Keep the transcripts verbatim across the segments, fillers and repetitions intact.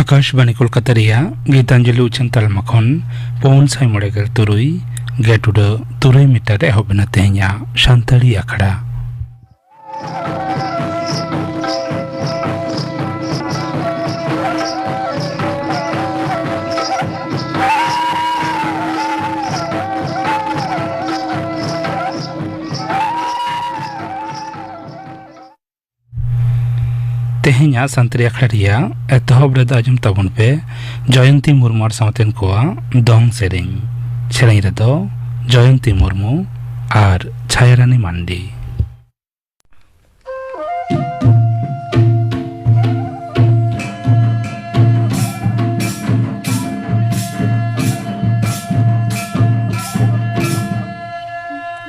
ᱟᱠᱟᱥᱵᱟᱬᱤ ᱠᱳᱞᱠᱟᱛᱟ ᱨᱮᱭᱟᱜ ᱜᱤᱛᱟᱧᱡᱚᱞᱤ ᱩᱪᱷᱟᱹᱱ ᱛᱟᱞᱢᱟ ᱠᱷᱚᱱ ᱯᱩᱱ ᱥᱟᱭ ᱢᱚᱬᱮ ᱜᱮᱞ ᱛᱩᱨᱩᱭ ᱜᱮᱴ ᱩᱰᱟᱹ ᱛᱩᱨᱩᱭ ᱢᱤᱴᱟᱨ ᱮᱦᱚᱵ ᱮᱱᱟ ᱛᱮᱦᱮᱧᱟᱜ ᱥᱟᱱᱛᱟᱲᱤ ᱟᱠᱷᱲᱟ᱾ ᱛᱮᱦᱮᱧᱟᱜ ᱥᱟᱱᱛᱟᱲᱤ ᱟᱠᱷᱲᱟ ᱨᱮᱭᱟᱜ ᱮᱛᱚᱦᱚᱵ ᱨᱮᱫᱚ ᱟᱸᱡᱚᱢ ᱛᱟᱵᱚᱱ ᱯᱮ ᱡᱚᱭᱚᱱᱛᱤ ᱢᱩᱨᱢᱩ ᱟᱨ ᱥᱟᱶᱛᱮᱱ ᱠᱚᱣᱟᱜ ᱫᱚᱝ ᱥᱮᱨᱮᱧ᱾ ᱥᱮᱨᱮᱧ ᱨᱮᱫᱚ ᱡᱚᱭᱚᱱᱛᱤ ᱢᱩᱨᱢᱩ ᱟᱨ ᱪᱷᱟᱭᱟᱨᱟᱱᱤ ᱢᱟᱱᱰᱤ᱾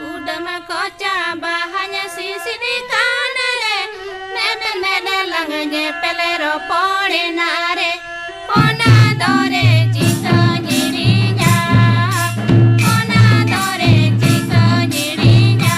ᱠᱩᱰᱟᱹᱢ ᱠᱚᱪᱟ ᱵᱟᱦᱟᱧ ᱥᱤᱥᱤᱨ ᱠᱟᱱ ᱨᱮ, ᱢᱮᱫ ᱢᱮᱫ ᱞᱟᱝ ᱧᱮᱯᱮᱞ ᱨᱚᱯᱚᱲ ᱮᱱᱟ ᱨᱮ, ᱚᱱᱟ ᱫᱚᱨᱮ ᱪᱤᱠᱟᱹᱧ ᱦᱤᱲᱤᱧᱟ, ᱚᱱᱟ ᱫᱚᱨᱮ ᱪᱤᱠᱟᱹᱧ ᱦᱤᱲᱤᱧᱟ᱾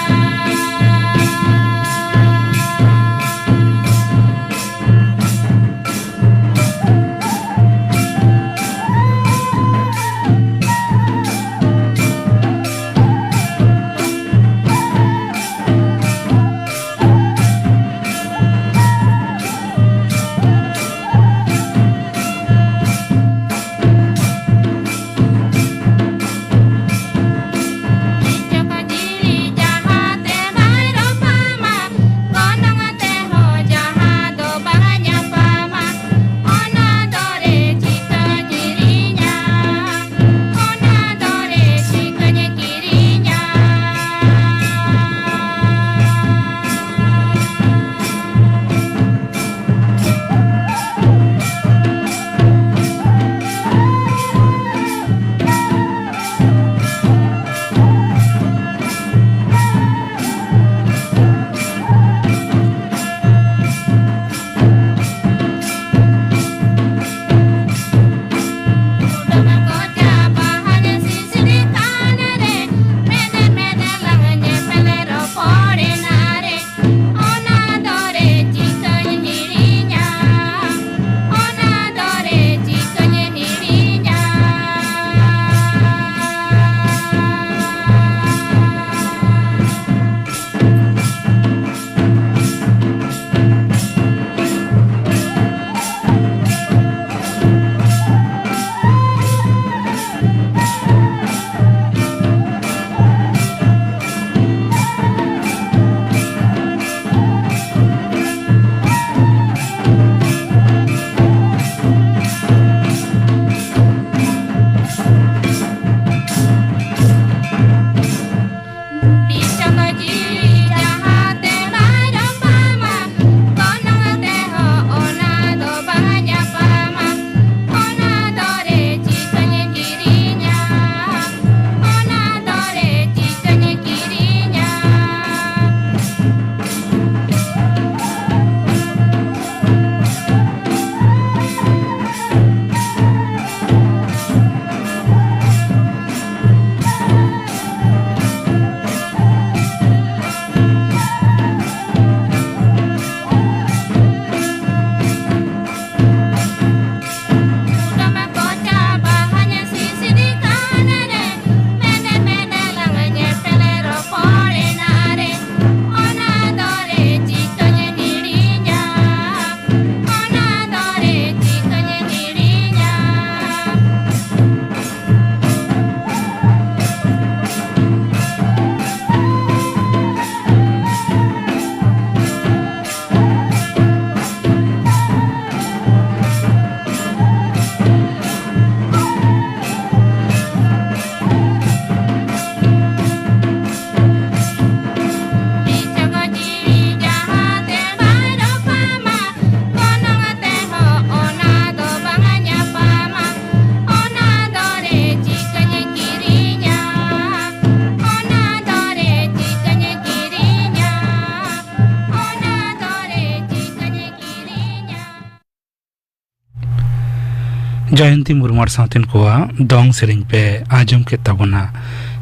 ᱡᱚᱭᱚᱱᱛᱤ ᱢᱩᱨᱢᱩ ᱟᱨ ᱥᱟᱶᱛᱮᱱ ᱠᱚᱣᱟᱜ ᱫᱚᱝ ᱥᱮᱨᱮᱧ ᱯᱮ ᱟᱸᱡᱚᱢ ᱠᱮᱫ ᱛᱟᱵᱚᱱᱟ᱾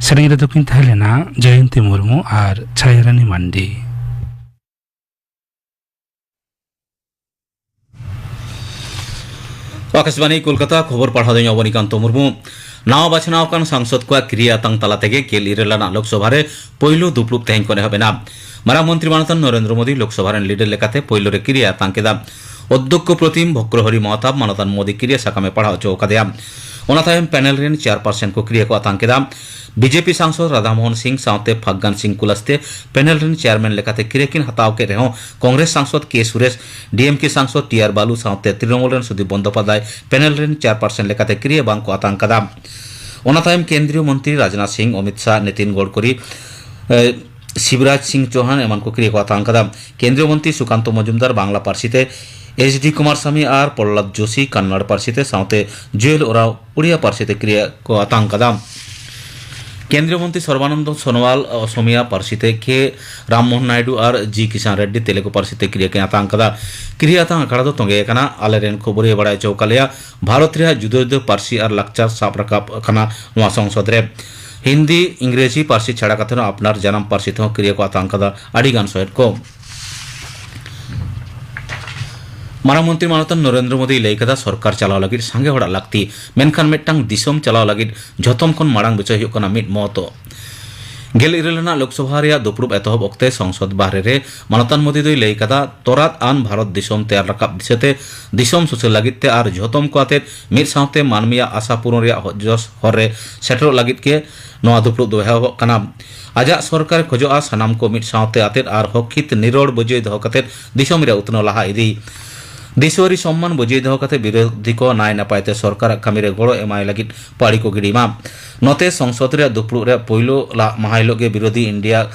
ᱥᱮᱨᱮᱧ ᱨᱮᱫᱚ ᱠᱤᱱ ᱛᱟᱦᱮᱸ ᱞᱮᱱᱟ ᱡᱚᱭᱚᱱᱛᱤ ᱢᱩᱨᱢᱩ ᱟᱨ ᱪᱷᱟᱭᱟᱨᱟᱱᱤ ᱢᱟᱱᱰᱤ᱾ ᱟᱠᱟᱥᱵᱟᱱᱤ ᱠᱳᱞᱠᱟᱛᱟ, ᱠᱷᱚᱵᱚᱨ ᱯᱟᱲᱦᱟᱣ ᱫᱚᱧ ᱚᱵᱚᱱᱤᱠᱟᱱᱛᱚ ᱢᱩᱨᱢᱩ᱾ ᱱᱟᱣᱟ ᱵᱟᱪᱷᱱᱟᱣ ᱟᱠᱟᱱ ᱥᱟᱝᱥᱚᱫ ᱠᱚᱣᱟᱜ ᱠᱤᱨᱤᱭᱟᱹ ᱟᱛᱟᱝ ᱛᱟᱞᱟ ᱛᱮᱜᱮ ᱜᱮᱞ ᱤᱨᱟᱹᱞ ᱟᱱᱟᱜ ᱞᱳᱠᱥᱚᱵᱷᱟ ᱨᱮ ᱯᱳᱭᱞᱳ ᱫᱩᱯᱲᱩᱵ ᱛᱮᱦᱮᱧ ᱠᱷᱚᱱ ᱮᱦᱚᱵ ᱮᱱᱟ᱾ ᱢᱟᱨᱟᱝ ᱢᱚᱱᱛᱨᱤ ᱢᱟᱱᱚᱛᱟᱱ ᱱᱚᱨᱮᱱᱫᱨᱚ ᱢᱳᱫᱤ ᱞᱳᱠᱥᱚᱵᱷᱟ ᱨᱮᱱ ᱞᱤᱰᱟᱨ ᱞᱮᱠᱟᱛᱮ ᱯᱳᱭᱞᱳ ᱨᱮ ᱠᱤᱨᱤᱭᱟᱹ ᱟᱛᱟᱝ ᱠᱮᱫᱟ᱾ ᱚᱫᱽᱫᱚᱠᱠᱷᱚ ᱯᱨᱚᱛᱤᱢ ᱵᱷᱚᱠᱨᱚᱦᱚᱨᱤ ᱢᱚᱦᱚᱛᱟᱵ ᱢᱟᱱᱚᱛᱟᱱ ᱢᱳᱫᱤ ᱠᱤᱨᱤᱭᱟᱹ ᱥᱟᱠᱟᱢ ᱮ ᱯᱟᱲᱦᱟᱣ ᱦᱚᱪᱚ ᱟᱠᱟᱫᱮᱭᱟ᱾ ᱚᱱᱟ ᱛᱟᱭᱚᱢ ᱯᱮᱱᱮᱞ ᱨᱮᱱ ᱪᱮᱭᱟᱨᱯᱟᱨᱥᱚᱱ ᱠᱚ ᱠᱤᱨᱤᱭᱟᱹ ᱠᱚ ᱟᱛᱟᱝ ᱠᱮᱫᱟ᱾ ᱵᱤᱡᱮᱯᱤ ᱥᱟᱝᱥᱚᱫ ᱨᱟᱫᱷᱟ ᱢᱳᱦᱚᱱ ᱥᱤᱝ ᱥᱟᱶᱛᱮ ᱯᱷᱟᱜᱽᱜᱟᱱ ᱥᱤᱝ ᱠᱩᱞᱟᱥᱛᱮ ᱯᱮᱱᱮᱞ ᱨᱮᱱ ᱪᱮᱭᱟᱨᱢᱮᱱ ᱞᱮᱠᱟᱛᱮ ᱠᱤᱨᱤᱭᱟᱹ ᱠᱤᱱ ᱦᱟᱛᱟᱣ ᱠᱮᱫ ᱨᱮᱦᱚᱸ, ᱠᱚᱝᱜᱨᱮᱥ ᱥᱟᱝᱥᱚᱫ ᱠᱮ ᱥᱩᱨᱮᱥ, ᱰᱤᱮᱢᱠᱮ ᱥᱟᱝᱥᱚᱫ ᱴᱤ ᱟᱨ ᱵᱟᱞᱩ ᱥᱟᱶᱛᱮ ᱛᱨᱤᱱᱚᱢᱩᱞ ᱨᱮᱱ ᱥᱩᱫᱤᱯ ᱵᱚᱱᱫᱚᱯᱟᱫᱷᱭᱟᱭ ᱯᱮᱱᱮᱞ ᱨᱮᱱ ᱪᱮᱭᱟᱨᱯᱟᱨᱥᱚᱱ ᱞᱮᱠᱟᱛᱮ ᱠᱤᱨᱤᱭᱟᱹ ᱵᱟᱝ ᱠᱚ ᱟᱛᱟᱝ ᱠᱟᱫᱟ᱾ ᱚᱱᱟ ᱛᱟᱭᱚᱢ ᱠᱮᱱᱫᱨᱤᱭᱚ ᱢᱚᱱᱛᱨᱤ ᱨᱟᱡᱽᱱᱟᱛᱷ ᱥᱤᱝ, ᱚᱢᱤᱛ ᱥᱟᱦ, ᱱᱤᱛᱤᱱ ᱜᱚᱰᱠᱚᱨᱤ, ᱮ, ᱥᱤᱵᱨᱟᱡᱽ ᱥᱤᱝ ᱪᱳᱦᱟᱱ ᱮᱢᱟᱱ ᱠᱚ ᱠᱤᱨᱤᱭᱟᱹ ᱠᱚ ᱟᱛᱟᱝ ᱠᱟᱫᱟ᱾ ᱠᱮᱱᱫᱨᱤᱭᱚ ᱢᱚᱱᱛᱨᱤ ᱥᱩᱠᱟᱱᱛᱚ ᱢᱚᱡᱩᱢᱫᱟᱨ ᱵᱟᱝᱞᱟ ᱯᱟᱹᱨᱥᱤ ᱛᱮ, ᱮᱪ ᱰᱤ ᱠᱩᱢᱟᱨ ᱥᱟᱢᱤ ᱟᱨ ᱯᱨᱚᱦᱞᱟᱫ ᱡᱳᱥᱤ ᱠᱟᱱᱱᱟᱲ ᱯᱟᱹᱨᱥᱤ ᱛᱮ, ᱥᱟᱶᱛᱮ ᱡᱩᱭᱮᱞ ᱳᱨᱟᱣ ᱩᱲᱤᱭᱟ ᱯᱟᱹᱨᱥᱤ ᱛᱮ ᱠᱤᱨᱤᱭᱟᱹ ᱠᱚ ᱟᱛᱟᱝ ᱠᱟᱫᱟ᱾ ᱠᱮᱱᱫᱨᱤᱭᱚ ᱢᱚᱱᱛᱨᱤ ᱥᱚᱨᱵᱟᱱᱚᱱᱫᱚ ᱥᱳᱱᱳᱣᱟᱞ ᱚᱥᱚᱢᱤᱭᱟ ᱯᱟᱹᱨᱥᱤ ᱛᱮ, ᱠᱮ ᱨᱟᱢ ᱢᱳᱦᱚᱱ ᱱᱟᱭᱰᱩ ᱟᱨ ᱡᱤ ᱠᱤᱥᱟᱱ ᱨᱮᱰᱰᱤ ᱛᱮᱞᱮᱜᱩ ᱯᱟᱹᱨᱥᱤ ᱛᱮ ᱠᱤᱨᱤᱭᱟᱹ ᱠᱤᱱ ᱟᱛᱟᱝ ᱠᱟᱫᱟ᱾ ᱠᱤᱨᱤᱭᱟᱹ ᱟᱛᱟᱝ ᱟᱠᱷᱲᱟ ᱫᱚ ᱛᱚᱸᱜᱮ ᱟᱠᱟᱱᱟ᱾ ᱟᱞᱮᱨᱮᱱ ᱠᱷᱚᱵᱚᱨᱤᱭᱟᱹ ᱵᱟᱲᱟᱭ ᱦᱚᱪᱚ ᱟᱠᱟᱫ ᱞᱮᱭᱟ, ᱵᱷᱟᱨᱚᱛ ᱨᱮᱭᱟᱜ ᱡᱩᱫᱟᱹ ᱡᱩᱫᱟᱹ ᱯᱟᱹᱨᱥᱤ ᱟᱨ ᱞᱟᱠᱪᱟᱨ ᱥᱟᱵ ᱨᱟᱠᱟᱵ ᱟᱠᱟᱱᱟ ᱱᱚᱣᱟ ᱥᱚᱝᱥᱚᱫ ᱨᱮ᱾ ᱦᱤᱱᱫᱤ, ᱤᱝᱨᱮᱡᱤ ᱯᱟᱹᱨᱥᱤ ᱪᱷᱟᱲᱟ ᱠᱟᱛᱮ ᱦᱚᱸ ᱟᱯᱱᱟᱨ ᱡᱟᱱᱟᱢ ᱯᱟᱹᱨᱥᱤ ᱛᱮᱦᱚᱸ ᱠᱤᱨᱤᱭᱟᱹ ᱠᱚ ᱟᱛᱟᱝ ᱠᱟᱫᱟ ᱟᱹᱰᱤ ᱜᱟᱱ ᱥᱚᱦᱮᱫ ᱠᱚ᱾ ᱢᱟᱨᱟᱝ ᱢᱚᱱᱛᱨᱤ ᱢᱟᱱᱚᱛᱟᱱ ᱱᱚᱨᱮᱱᱫᱨᱚ ᱢᱳᱫᱤᱭ ᱞᱟᱹᱭ ᱠᱟᱫᱟ, ᱥᱚᱨᱠᱟᱨ ᱪᱟᱞᱟᱣ ᱞᱟᱹᱜᱤᱫ ᱥᱟᱸᱜᱮ ᱦᱚᱲᱟᱜ ᱞᱟᱹᱠᱛᱤ, ᱢᱮᱱᱠᱷᱟᱱ ᱢᱤᱫᱴᱟᱝ ᱫᱤᱥᱚᱢ ᱪᱟᱞᱟᱣ ᱞᱟᱹᱜᱤᱫ ᱡᱷᱚᱛᱚᱢ ᱠᱷᱚᱱ ᱢᱟᱲᱟᱝ ᱵᱤᱪᱟᱹᱨ ᱦᱩᱭᱩᱜ ᱠᱟᱱᱟ ᱢᱤᱫ ᱢᱚᱦᱚᱛ᱾ ᱜᱮᱞ ᱤᱨᱟᱹᱞ ᱟᱱᱟᱜ ᱞᱳᱠᱥᱚᱵᱷᱟ ᱨᱮᱭᱟᱜ ᱫᱩᱯᱲᱩᱵ ᱮᱛᱚᱦᱚᱵ ᱚᱠᱛᱮ ᱥᱚᱝᱥᱚᱫ ᱵᱟᱦᱨᱮ ᱨᱮ ᱢᱟᱱᱚᱛᱟᱱ ᱢᱳᱫᱤ ᱫᱚᱭ ᱞᱟᱹᱭ ᱠᱟᱫᱟ, ᱛᱚᱨᱟᱫ ᱟᱱ ᱵᱷᱟᱨᱚᱛ ᱫᱤᱥᱚᱢ ᱛᱮᱭᱟᱨ ᱨᱟᱠᱟᱵ ᱫᱤᱥᱟᱹᱛᱮ ᱫᱤᱥᱚᱢ ᱥᱩᱥᱟᱹᱨ ᱞᱟᱹᱜᱤᱫ ᱛᱮ ᱟᱨ ᱡᱷᱚᱛᱚᱢ ᱠᱚ ᱟᱛᱮᱫ ᱢᱤᱫ ᱥᱟᱶᱛᱮ ᱢᱟᱹᱱᱢᱤᱭᱟᱜ ᱟᱥᱟ ᱯᱩᱨᱩᱱ ᱨᱮᱭᱟᱜ ᱦᱚ-, ᱡᱚᱥ ᱦᱚᱨ ᱨᱮ ᱥᱮᱴᱮᱨᱚᱜ ᱞᱟᱹᱜᱤᱫ ᱜᱮ ᱱᱚᱣᱟ ᱫᱩᱯᱲᱩᱵ ᱫᱚ ᱮᱦᱚᱵᱚᱜ ᱠᱟᱱᱟ᱾ ᱟᱡᱟᱜ ᱥᱚᱨᱠᱟᱨ ᱠᱷᱚᱡᱚᱜᱼᱟ ᱥᱟᱱᱟᱢ ᱠᱚ ᱢᱤᱫ ᱥᱟᱶᱛᱮ ᱟᱛᱮᱫ ᱟᱨ ᱦᱚᱠ ᱦᱤᱛ ᱱᱤᱨᱚᱲ ᱵᱟᱹᱡᱟᱹᱭ ᱫᱚᱦᱚ ᱠᱟᱛᱮᱫ ᱫᱤᱥᱚᱢ ᱨᱮᱭᱟᱜ ᱩᱛᱱᱟᱹᱣ ᱞᱟᱦᱟ ᱤᱫᱤ᱾ ᱫᱤᱥᱣᱟᱹᱨᱤ ᱥᱚᱢᱢᱟᱱ ᱵᱟᱹᱡᱟᱹᱭ ᱫᱚᱦᱚ ᱠᱟᱛᱮᱫ ᱵᱤᱨᱳᱫᱷᱤ ᱠᱚ ᱱᱟᱭ ᱱᱟᱯᱟᱭ ᱛᱮ ᱥᱚᱨᱠᱟᱨᱟᱜ ᱠᱟᱹᱢᱤ ᱨᱮ ᱜᱚᱲᱚ ᱮᱢᱟᱭ ᱞᱟᱹᱜᱤᱫ ᱯᱟᱹᱲᱤ ᱠᱚ ᱜᱤᱰᱤ ᱢᱟ᱾ ᱱᱚᱛᱮ ᱥᱚᱝᱥᱚᱫ ᱨᱮᱭᱟᱜ ᱫᱩᱯᱲᱩᱵ ᱨᱮᱭᱟᱜ ᱯᱳᱭᱞᱳ ᱞᱟ-, ᱢᱟᱦᱟ ᱦᱤᱞᱳᱜ ᱜᱮ ᱵᱤᱨᱳᱫᱷᱤ ᱤᱱᱰᱤᱭᱟ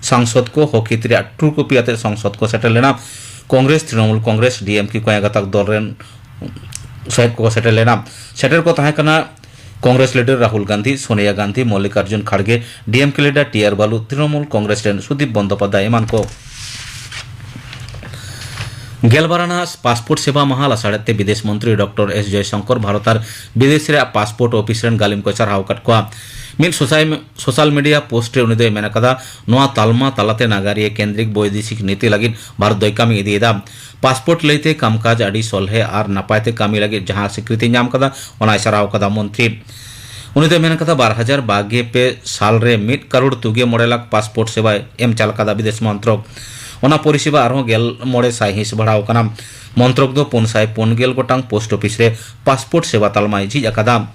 ᱥᱟᱝᱥᱚᱫ ᱠᱚ ᱦᱚᱠ ᱦᱤᱛ ᱨᱮᱭᱟᱜ ᱴᱨᱩ ᱠᱚᱯᱤ ᱟᱛᱮᱫ ᱥᱚᱝᱥᱚᱫ ᱠᱚ ᱥᱮᱴᱮᱨ ᱞᱮᱱᱟ᱾ ᱠᱚᱝᱜᱨᱮᱥ, ᱛᱨᱤᱱᱚᱢᱩᱞ ᱠᱚᱝᱜᱨᱮᱥ, ᱰᱤᱮᱢᱠᱮ ᱠᱚᱭᱟ ᱜᱟᱛᱟᱠ ᱫᱚᱞ ᱨᱮᱱ ᱥᱚᱦᱮᱫ ᱠᱚᱠᱚ ᱥᱮᱴᱮᱨ ᱞᱮᱱᱟ᱾ ᱥᱮᱴᱮᱨ ᱠᱚ ᱛᱟᱦᱮᱸ ᱠᱟᱱᱟ Congress leader Rahul Gandhi, Sonia Gandhi, Mallikarjun Kharge, DMK leader T R Baalu, Trinamool Congress ᱨᱮᱱ ᱥᱩᱫᱤᱯ ᱵᱚᱱᱫᱳᱯᱟᱫᱽᱫᱷᱟᱭ ᱮᱢᱟᱱ ᱠᱚ᱾ ᱜᱮᱞᱵᱟᱨ ᱟᱱᱟᱜ ᱯᱟᱥᱯᱳᱨᱴ ᱥᱮᱵᱟ ᱢᱟᱦᱟ ᱞᱟᱥᱟᱲᱦᱮᱫ ᱛᱮ ᱵᱤᱫᱮᱥ ᱢᱚᱱᱛᱨᱤ ᱰᱚᱠᱴᱚᱨ ᱮᱥ ᱡᱚᱭᱥᱚᱝᱠᱚᱨ ᱵᱷᱟᱨᱚᱛ ᱟᱨ ᱵᱤᱫᱮᱥ ᱨᱮᱭᱟᱜ ᱯᱟᱥᱯᱳᱨᱴ ᱚᱯᱷᱤᱥ ᱨᱮᱱ ᱜᱟᱹᱞᱤᱢ ᱠᱚᱭ ᱥᱟᱨᱦᱟᱣ ᱟᱠᱟᱫ ᱠᱚᱣᱟ᱾ ᱢᱤᱫ ᱥᱳᱥᱟᱞ, ᱥᱳᱥᱟᱞ ᱢᱤᱰᱤᱭᱟ ᱯᱳᱥᱴ ᱨᱮ ᱩᱱᱤ ᱫᱚᱭ ᱢᱮᱱ ᱟᱠᱟᱫᱟ, ᱱᱚᱣᱟ ᱛᱟᱞᱢᱟ ᱛᱟᱞᱟᱛᱮ ᱱᱟᱜᱟᱨᱤᱭᱟᱹ ᱠᱮᱱᱫᱨᱤᱠ ᱵᱳᱭᱫᱮᱥᱤᱠ ᱱᱤᱛᱤ ᱞᱟᱹᱜᱤᱫ ᱵᱷᱟᱨᱚᱛ ᱫᱚᱭ ᱠᱟᱹᱢᱤ ᱤᱫᱤᱭᱮᱫᱟ᱾ ᱯᱟᱥᱯᱳᱨᱴ ᱞᱟᱹᱭᱛᱮ ᱠᱟᱢᱠᱟᱡᱽ ᱟᱹᱰᱤ ᱥᱚᱞᱦᱮ ᱟᱨ ᱱᱟᱯᱟᱭ ᱛᱮ ᱠᱟᱹᱢᱤ ᱞᱟᱹᱜᱤᱫ ᱡᱟᱦᱟᱸ ᱥᱤᱠᱨᱤᱛᱤ ᱧᱟᱢ ᱟᱠᱟᱫᱟ, ᱚᱱᱟᱭ ᱥᱟᱨᱦᱟᱣ ᱟᱠᱟᱫᱟ ᱢᱚᱱᱛᱨᱤ᱾ ᱩᱱᱤ ᱫᱚᱭ ᱢᱮᱱ ᱟᱠᱟᱫᱟ, ᱵᱟᱨ ᱦᱟᱡᱟᱨ ᱵᱟᱨ ᱜᱮᱞ ᱯᱮ ᱥᱟᱞ ᱨᱮ ᱢᱤᱫ ᱠᱟᱨᱳᱲ ᱛᱩᱜᱮ ᱢᱚᱬᱮ ᱞᱟᱠᱷ ᱯᱟᱥᱯᱳᱨᱴ ᱥᱮᱵᱟᱭ ᱮᱢ ᱪᱟᱞ ᱟᱠᱟᱫᱟ ᱵᱤᱫᱮᱥ ᱢᱚᱱᱛᱨᱚᱠ᱾ ᱚᱱᱟ ᱯᱚᱨᱤᱥᱮᱵᱟ ᱟᱨᱦᱚᱸ ᱜᱮᱞ ᱢᱚᱬᱮ ᱥᱟᱭ ᱦᱤᱸᱥ ᱵᱟᱲᱦᱟᱣ ᱟᱠᱟᱱᱟ᱾ ᱢᱚᱱᱛᱨᱚᱠ ᱫᱚ ᱯᱩᱱ ᱥᱟᱭ ᱯᱩᱱ ᱜᱮᱞ ᱜᱚᱴᱟᱝ ᱯᱳᱥᱴ ᱚᱯᱷᱤᱥ ᱨᱮ ᱯᱟᱥᱯᱳᱨᱴ ᱥᱮᱵᱟ ᱛᱟᱞᱢᱟᱭ ᱡᱷᱤᱡ ᱟᱠᱟᱫᱟ᱾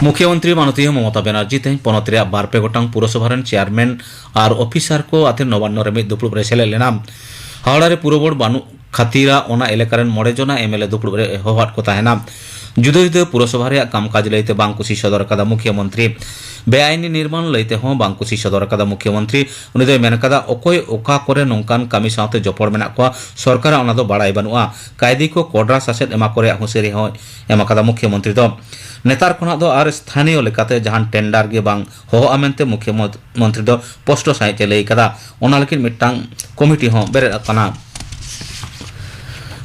ᱢᱩᱠᱷᱭᱚᱢᱚᱱᱛᱨᱤ ᱢᱟᱱᱚᱛᱤᱭᱟᱹ ᱢᱚᱢᱚᱛᱟ ᱵᱮᱱᱟᱨᱡᱤ ᱛᱮᱦᱮᱧ ᱯᱚᱱᱚᱛ ᱨᱮᱭᱟᱜ ᱵᱟᱨ ᱯᱮ ᱜᱚᱴᱟᱝ ᱯᱩᱨᱚᱥᱚᱵᱷᱟ ᱨᱮᱱ ᱪᱮᱭᱟᱨᱢᱮᱱ ᱟᱨ ᱚᱯᱷᱤᱥᱟᱨ ᱠᱚ ᱟᱛᱮ ᱱᱚᱵᱟᱱᱱᱚ ᱨᱮ ᱢᱤᱫ ᱫᱩᱯᱲᱩᱵ ᱨᱮ ᱥᱮᱞᱮᱫ ᱞᱮᱱᱟ᱾ ᱦᱟᱣᱲᱟ ᱨᱮ ᱯᱩᱨᱚ ᱵᱳᱨᱰ ᱵᱟᱹᱱᱩᱜ ᱠᱷᱟᱹᱛᱤᱨᱟ ᱚᱱᱟ ᱮᱞᱟᱠᱟ ᱨᱮᱱ ᱢᱚᱬᱮ ᱡᱚᱱᱟ ᱮᱢ ᱮᱞ ᱮ ᱫᱩᱯᱲᱩᱵ ᱨᱮ ᱦᱚᱦᱚᱣᱟᱫ ᱠᱚ ᱛᱟᱦᱮᱱᱟ᱾ ᱡᱩᱫᱟᱹ ᱡᱩᱫᱟᱹ ᱯᱩᱨᱚᱥᱚᱵᱷᱟ ᱨᱮᱭᱟᱜ ᱠᱟᱢᱠᱟᱡᱽ ᱞᱟᱹᱭᱛᱮ ᱵᱟᱝ ᱠᱩᱥᱤ ᱥᱚᱫᱚᱨ ᱟᱠᱟᱫᱟ ᱢᱩᱠᱷᱭᱚᱢᱚᱱᱛᱨᱤ᱾ ᱵᱮᱟᱭᱤᱱᱤ ᱱᱤᱨᱢᱟᱬ ᱞᱟᱹᱭᱛᱮ ᱦᱚᱸ ᱵᱟᱝ ᱠᱩᱥᱤ ᱥᱚᱫᱚᱨ ᱟᱠᱟᱫᱟ ᱢᱩᱠᱷᱭᱚᱢᱚᱱᱛᱨᱤ᱾ ᱩᱱᱤ ᱫᱚᱭ ᱢᱮᱱ ᱟᱠᱟᱫᱟ, ᱚᱠᱚᱭ ᱚᱠᱟ ᱠᱚᱨᱮ ᱱᱚᱝᱠᱟᱱ ᱠᱟᱹᱢᱤ ᱥᱟᱶᱛᱮ ᱡᱚᱯᱚᱲ ᱢᱮᱱᱟᱜ ᱠᱚᱣᱟ, ᱥᱚᱨᱠᱟᱨᱟᱜ ᱚᱱᱟ ᱫᱚ ᱵᱟᱲᱟᱭ ᱵᱟᱹᱱᱩᱜᱼᱟ᱾ ᱠᱟᱭᱫᱤ ᱠᱚ ᱠᱚᱰᱨᱟ ᱥᱟᱥᱮᱛ ᱮᱢᱟ ᱠᱚ ᱨᱮᱭᱟᱜ ᱦᱩᱸᱥᱤᱭᱟᱹᱨᱤ ᱦᱚᱸᱭ ᱮᱢ ᱟᱠᱟᱫᱟ ᱢᱩᱠᱷᱭᱚᱢᱚᱱᱛᱨᱤ ᱫᱚ᱾ ᱱᱮᱛᱟᱨ ᱠᱷᱚᱱᱟᱜ ᱫᱚ ᱟᱨ ᱥᱛᱷᱟᱱᱤᱭᱚ ᱞᱮᱠᱟᱛᱮ ᱡᱟᱦᱟᱱ ᱴᱮᱱᱰᱟᱨ ᱜᱮ ᱵᱟᱝ ᱦᱚᱦᱚᱜᱼᱟ ᱢᱮᱱᱛᱮ ᱢᱩᱠᱷᱭᱚᱢᱚᱱᱛᱨᱤ ᱫᱚ ᱯᱚᱥᱴᱚ ᱥᱟᱺᱦᱤᱡ ᱮ ᱞᱟᱹᱭ ᱟᱠᱟᱫᱟ᱾ ᱚᱱᱟ ᱞᱟᱹᱜᱤᱫ ᱢᱤᱫᱴᱟᱝ ᱠᱚᱢᱤᱴᱤ ᱦᱚᱸ ᱵᱮᱨᱮᱫ ᱟᱠᱟᱱᱟ᱾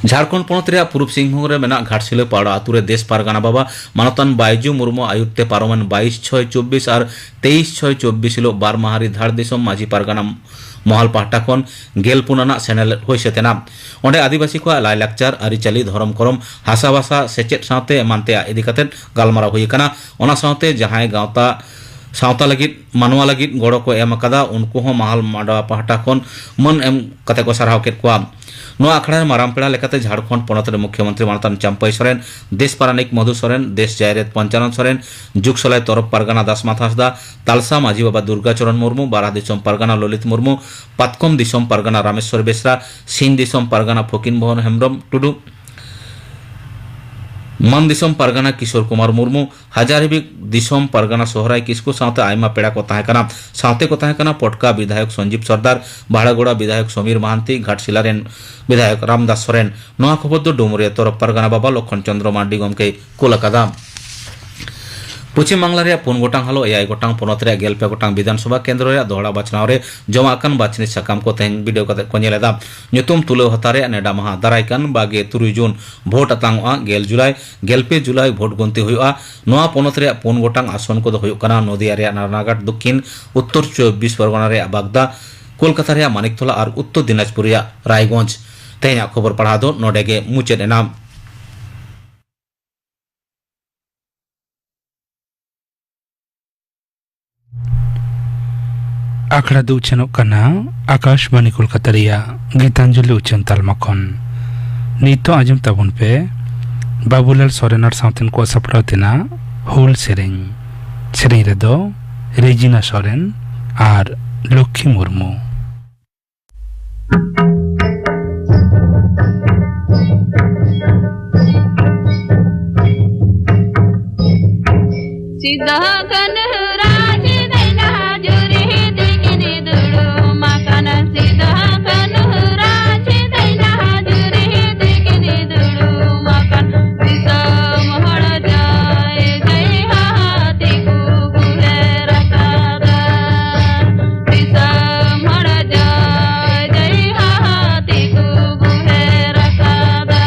ᱡᱷᱟᱲᱠᱷᱚᱸᱰ ᱯᱚᱱᱚᱛ ᱨᱮᱭᱟᱜ ᱯᱩᱨᱩᱵ ᱥᱤᱝᱵᱷᱩᱢ ᱨᱮ ᱢᱮᱱᱟᱜ ᱜᱷᱟᱴᱥᱤᱞᱟᱹ ᱯᱟᱲᱟ ᱟᱛᱳ ᱨᱮ ᱫᱮᱥ ᱯᱟᱨᱜᱟᱱᱟ ᱵᱟᱵᱟ ᱢᱟᱱᱚᱛᱟᱱ ᱵᱟᱭᱡᱩ ᱢᱩᱨᱢᱩ ᱟᱹᱭᱩᱨ ᱛᱮ ᱯᱟᱨᱚᱢᱮᱱ ᱵᱟᱭᱤᱥ ᱪᱷᱚᱭ ᱪᱚᱵᱵᱤᱥ ᱟᱨ ᱛᱮᱭᱤᱥ ᱪᱷᱚᱭ ᱪᱚᱵᱵᱤᱥ ᱦᱤᱞᱳᱜ ᱵᱟᱨ ᱢᱟᱦᱟ ᱨᱮ ᱫᱷᱟᱲ ᱫᱤᱥᱚᱢ ᱢᱟᱹᱡᱷᱤ ᱯᱟᱨᱜᱟᱱᱟ ᱢᱚᱦᱚᱞ ᱯᱟᱦᱴᱟ ᱠᱷᱚᱱ ᱜᱮᱞ ᱯᱩᱱ ᱟᱱᱟᱜ ᱥᱮᱱᱮᱞᱮᱫ ᱦᱩᱭ ᱥᱟᱹᱛ ᱮᱱᱟ᱾ ᱚᱸᱰᱮ ᱟᱹᱫᱤᱵᱟᱹᱥᱤ ᱠᱚᱣᱟᱜ ᱞᱟᱭᱼᱞᱟᱠᱪᱟᱨ, ᱟᱹᱨᱤᱪᱟᱹᱞᱤ, ᱫᱷᱚᱨᱚᱢ ᱠᱚᱨᱚᱢ, ᱦᱟᱥᱟᱵᱷᱟᱥᱟ, ᱥᱮᱪᱮᱫ ᱥᱟᱶᱛᱮ ᱮᱢᱟᱱ ᱛᱮᱭᱟᱜ ᱤᱫᱤ ᱠᱟᱛᱮ ᱜᱟᱞᱢᱟᱨᱟᱣ ᱦᱩᱭ ᱟᱠᱟᱱᱟ᱾ ᱚᱱᱟ ᱥᱟᱶᱛᱮ ᱡᱟᱦᱟᱸᱭ ᱜᱟᱶᱛᱟ ᱥᱟᱶᱛᱟ ᱞᱟᱹᱜᱤᱫ, ᱢᱟᱱᱣᱟ ᱞᱟᱹᱜᱤᱫ ᱜᱚᱲᱚ ᱠᱚ ᱮᱢ ᱟᱠᱟᱫᱟ, ᱩᱱᱠᱩ ᱦᱚᱸ ᱢᱟᱦᱟᱞ ᱢᱟᱰᱣᱟ ᱯᱟᱦᱴᱟ ᱠᱷᱚᱱ ᱢᱟᱹᱱ ᱮᱢ ᱠᱟᱛᱮ ᱠᱚ ᱥᱟᱨᱦᱟᱣ ᱠᱮᱫ ᱠᱚᱣᱟ᱾ ᱱᱚᱣᱟ ᱟᱠᱷᱲᱟ ᱨᱮ ᱢᱟᱨᱟᱝ ᱯᱮᱲᱟ ᱞᱮᱠᱟᱛᱮ ᱡᱷᱟᱲᱠᱷᱚᱸᱰ ᱯᱚᱱᱚᱛ ᱨᱮᱱ ᱢᱩᱠᱷᱭᱚᱢᱚᱱᱛᱨᱤ ᱢᱟᱱᱚᱛᱟᱱ ᱪᱟᱢᱯᱟᱹᱭ ᱥᱚᱨᱮᱱ, ᱫᱮᱥ ᱯᱟᱨᱟᱱᱤᱠ ᱢᱚᱫᱷᱩ ᱥᱚᱨᱮᱱ, ᱫᱮᱥ ᱡᱟᱭᱨᱮᱛ ᱯᱚᱧᱪᱟᱱᱚᱱ ᱥᱚᱨᱮᱱ, ᱡᱩᱜᱽᱥᱚᱞᱟᱭ ᱛᱚᱨᱚᱯ ᱯᱟᱨᱜᱟᱱᱟ ᱫᱟᱥᱢᱟᱛ ᱦᱟᱸᱥᱫᱟ, ᱛᱟᱞᱥᱟ ᱢᱟᱹᱡᱷᱤ ᱵᱟᱵᱟ ᱫᱩᱨᱜᱟ ᱪᱚᱨᱚᱱ ᱢᱩᱨᱢᱩ, ᱵᱟᱨᱟ ᱫᱤᱥᱚᱢ ᱯᱟᱨᱜᱟᱱᱟ ᱞᱚᱞᱤᱛ ᱢᱩᱨᱢᱩ, ᱯᱟᱛᱠᱚᱢ ᱫᱤᱥᱚᱢ ᱯᱟᱨᱜᱟᱱᱟ ᱨᱟᱢᱮᱥᱣᱚᱨ ᱵᱮᱥᱨᱟ, ᱥᱤᱧ ᱫᱤᱥᱚᱢ ᱯᱟᱨᱜᱟᱱᱟ ᱯᱷᱚᱠᱤᱱ ᱢᱳᱦᱚᱱ ᱦᱮᱢᱵᱨᱚᱢ ᱴᱩᱰᱩ, ᱢᱟᱱ ᱫᱤᱥᱚᱢ ᱯᱟᱨᱜᱟᱱᱟ ᱠᱤᱥᱳᱨ ᱠᱩᱢᱟᱨ ᱢᱩᱨᱢᱩ, ᱦᱟᱡᱟᱨᱤᱵᱤᱠ ᱫᱤᱥᱚᱢ ᱯᱟᱨᱜᱟᱱᱟ ᱥᱚᱦᱨᱟᱭ ᱠᱤᱥᱠᱩ ᱥᱟᱶᱛᱮ ᱟᱭᱢᱟ ᱯᱮᱲᱟ ᱠᱚ ᱛᱟᱦᱮᱸ ᱠᱟᱱᱟ᱾ ᱥᱟᱶᱛᱮ ᱠᱚ ᱛᱟᱦᱮᱸ ᱠᱟᱱᱟ ᱯᱚᱴᱠᱟ ᱵᱤᱫᱷᱟᱭᱚᱠ ᱥᱚᱧᱡᱤᱵ ᱥᱚᱨᱫᱟᱨ, ᱵᱷᱟᱲᱟᱜᱚᱲᱟ ᱵᱤᱫᱷᱟᱭᱚᱠ ᱥᱚᱢᱤᱨ ᱢᱟᱦᱟᱱᱛᱤ, ᱜᱷᱟᱴᱥᱤᱞᱟ ᱨᱮᱱ ᱵᱤᱫᱷᱟᱭᱚᱠ ᱨᱟᱢᱫᱟᱥ ᱥᱚᱨᱮᱱ᱾ ᱱᱚᱣᱟ ᱠᱷᱚᱵᱚᱨ ᱫᱚ ᱰᱩᱢᱩᱨᱤᱭᱟᱹ ᱛᱚᱨᱚᱯ ᱯᱟᱨᱜᱟᱱᱟ ᱵᱟᱵᱟ ᱞᱚᱠᱷᱚᱱ ᱪᱚᱸᱫᱽᱨᱚ ᱢᱟᱨᱰᱤ ᱜᱚᱢᱠᱮᱭ ᱠᱩᱞ ᱟᱠᱟᱫᱟ᱾ ᱯᱚᱪᱷᱤᱢ ᱵᱟᱝᱞᱟ ᱨᱮᱭᱟᱜ ᱯᱩᱱ ᱜᱚᱴᱟᱝ ᱦᱚᱞᱚ, ᱮᱭᱟᱭ ᱜᱚᱴᱟᱝ ᱯᱚᱱᱚᱛ ᱨᱮᱭᱟᱜ ᱜᱮᱞ ᱯᱮ ᱜᱚᱴᱟᱝ ᱵᱤᱫᱷᱟᱱ ᱥᱚᱵᱷᱟ ᱠᱮᱱᱫᱨᱚ ᱨᱮᱭᱟᱜ ᱫᱚᱦᱲᱟ ᱵᱟᱪᱷᱱᱟᱣ ᱨᱮ ᱡᱚᱢᱟ ᱟᱠᱟᱱ ᱵᱟᱪᱷᱱᱤ ᱥᱟᱠᱟᱢ ᱠᱚ ᱛᱮᱦᱮᱧ ᱵᱤᱰᱟᱹᱣ ᱠᱟᱛᱮ ᱠᱚ ᱧᱮᱞ ᱮᱫᱟ᱾ ᱧᱩᱛᱩᱢ ᱛᱩᱞᱟᱹᱣ ᱦᱟᱛᱟᱣ ᱨᱮᱭᱟᱜ ᱱᱮᱰᱟ ᱢᱟᱦᱟ ᱫᱟᱨᱟᱭ ᱠᱟᱱ ᱵᱟᱜᱮ ᱛᱩᱨᱩᱭ ᱡᱩᱱ᱾ ᱵᱷᱳᱴ ᱟᱛᱟᱝᱚᱜᱼᱟ ᱜᱮᱞ ᱡᱩᱞᱟᱭ, ᱜᱮᱞ ᱯᱮ ᱡᱩᱞᱟᱭ ᱵᱷᱳᱴ ᱜᱚᱱᱛᱤ ᱦᱩᱭᱩᱜᱼᱟ᱾ ᱱᱚᱣᱟ ᱯᱚᱱᱚᱛ ᱨᱮᱭᱟᱜ ᱯᱩᱱ ᱜᱚᱴᱟᱝ ᱟᱥᱚᱱ ᱠᱚᱫᱚ ᱦᱩᱭᱩᱜ ᱠᱟᱱᱟ ᱱᱚᱫᱤᱭᱟ ᱨᱮᱭᱟᱜ ᱱᱟᱨᱟᱱᱟᱜᱟᱲ ᱫᱚᱠᱠᱷᱤᱱ, ᱩᱛᱛᱚᱨ ᱪᱚᱵᱵᱤᱥ ᱯᱚᱨᱜᱚᱱᱟ ᱨᱮᱭᱟᱜ ᱵᱟᱜᱽᱫᱟ, ᱠᱳᱞᱠᱟᱛᱟ ᱨᱮᱭᱟᱜ ᱢᱟᱱᱤᱠᱛᱚᱞᱟ ᱟᱨ ᱩᱛᱛᱚᱨ ᱫᱤᱱᱟᱡᱽᱯᱩᱨ ᱨᱮᱭᱟᱜ ᱨᱟᱭᱜᱚᱸᱡᱽ᱾ ᱛᱮᱦᱮᱧᱟᱜ ᱠᱷᱚᱵᱚᱨ ᱯᱟᱲᱦᱟᱣ ᱫᱚ ᱱᱚᱰᱮ ᱜᱮ ᱢᱩᱪᱟᱹᱫ ᱮᱱᱟ᱾ ᱟᱠᱷᱲᱟ ᱫᱚ ᱩᱪᱷᱟᱹᱱᱚᱜ ᱠᱟᱱᱟ ᱟᱠᱟᱥᱵᱟᱱᱤ ᱠᱳᱞᱠᱟᱛᱟ ᱨᱮᱭᱟᱜ ᱜᱤᱛᱟᱧᱡᱚᱞᱤ ᱩᱪᱷᱟᱹᱱ ᱛᱟᱞᱢᱟ ᱠᱷᱚᱱ᱾ ᱱᱤᱛᱚᱜ ᱟᱸᱡᱚᱢ ᱛᱟᱵᱚᱱ ᱯᱮ ᱵᱟᱵᱩᱞᱟᱞ ᱥᱚᱨᱮᱱ ᱟᱨ ᱥᱟᱶᱛᱮᱱ ᱠᱚ ᱥᱟᱯᱲᱟᱣ ᱛᱮᱱᱟᱜ ᱦᱩᱞ ᱥᱮᱨᱮᱧ᱾ ᱥᱮᱨᱮᱧ ᱨᱮᱫᱚ ᱨᱮᱡᱤᱱᱟ ᱥᱚᱨᱮᱱ ᱟᱨ ᱞᱚᱠᱠᱷᱤ ᱢᱩᱨᱢᱩ᱾ ᱥᱤᱫᱚ ᱠᱟᱹᱱᱦᱩ ᱨᱟᱡᱽ ᱫᱟᱭᱱᱟ ᱡᱩᱨᱤ ᱛᱤᱠᱤᱱ ᱫᱩᱲᱩᱵ ᱟᱠᱟᱱᱟ᱾ ᱥᱤᱫᱚ ᱠᱟᱹᱱᱦᱩ ᱨᱟᱡᱽ ᱫᱟᱭᱱᱟ ᱡᱩᱨᱤ ᱛᱤᱠᱤᱱ ᱫᱩᱲᱩᱵ ᱟᱠᱟᱱ᱾ ᱫᱤᱥᱚᱢ ᱦᱚᱲ ᱡᱟᱭ ᱡᱟᱭ ᱦᱟᱦᱟ ᱛᱤᱠᱩ ᱵᱩᱦᱮᱨ ᱟᱠᱟᱫᱟ᱾ ᱫᱤᱥᱚᱢ ᱦᱚᱲ ᱡᱟᱭ ᱡᱟᱭ ᱦᱟᱦᱟ ᱛᱤᱠᱩ ᱵᱩᱦᱮᱨ ᱟᱠᱟᱫᱟ᱾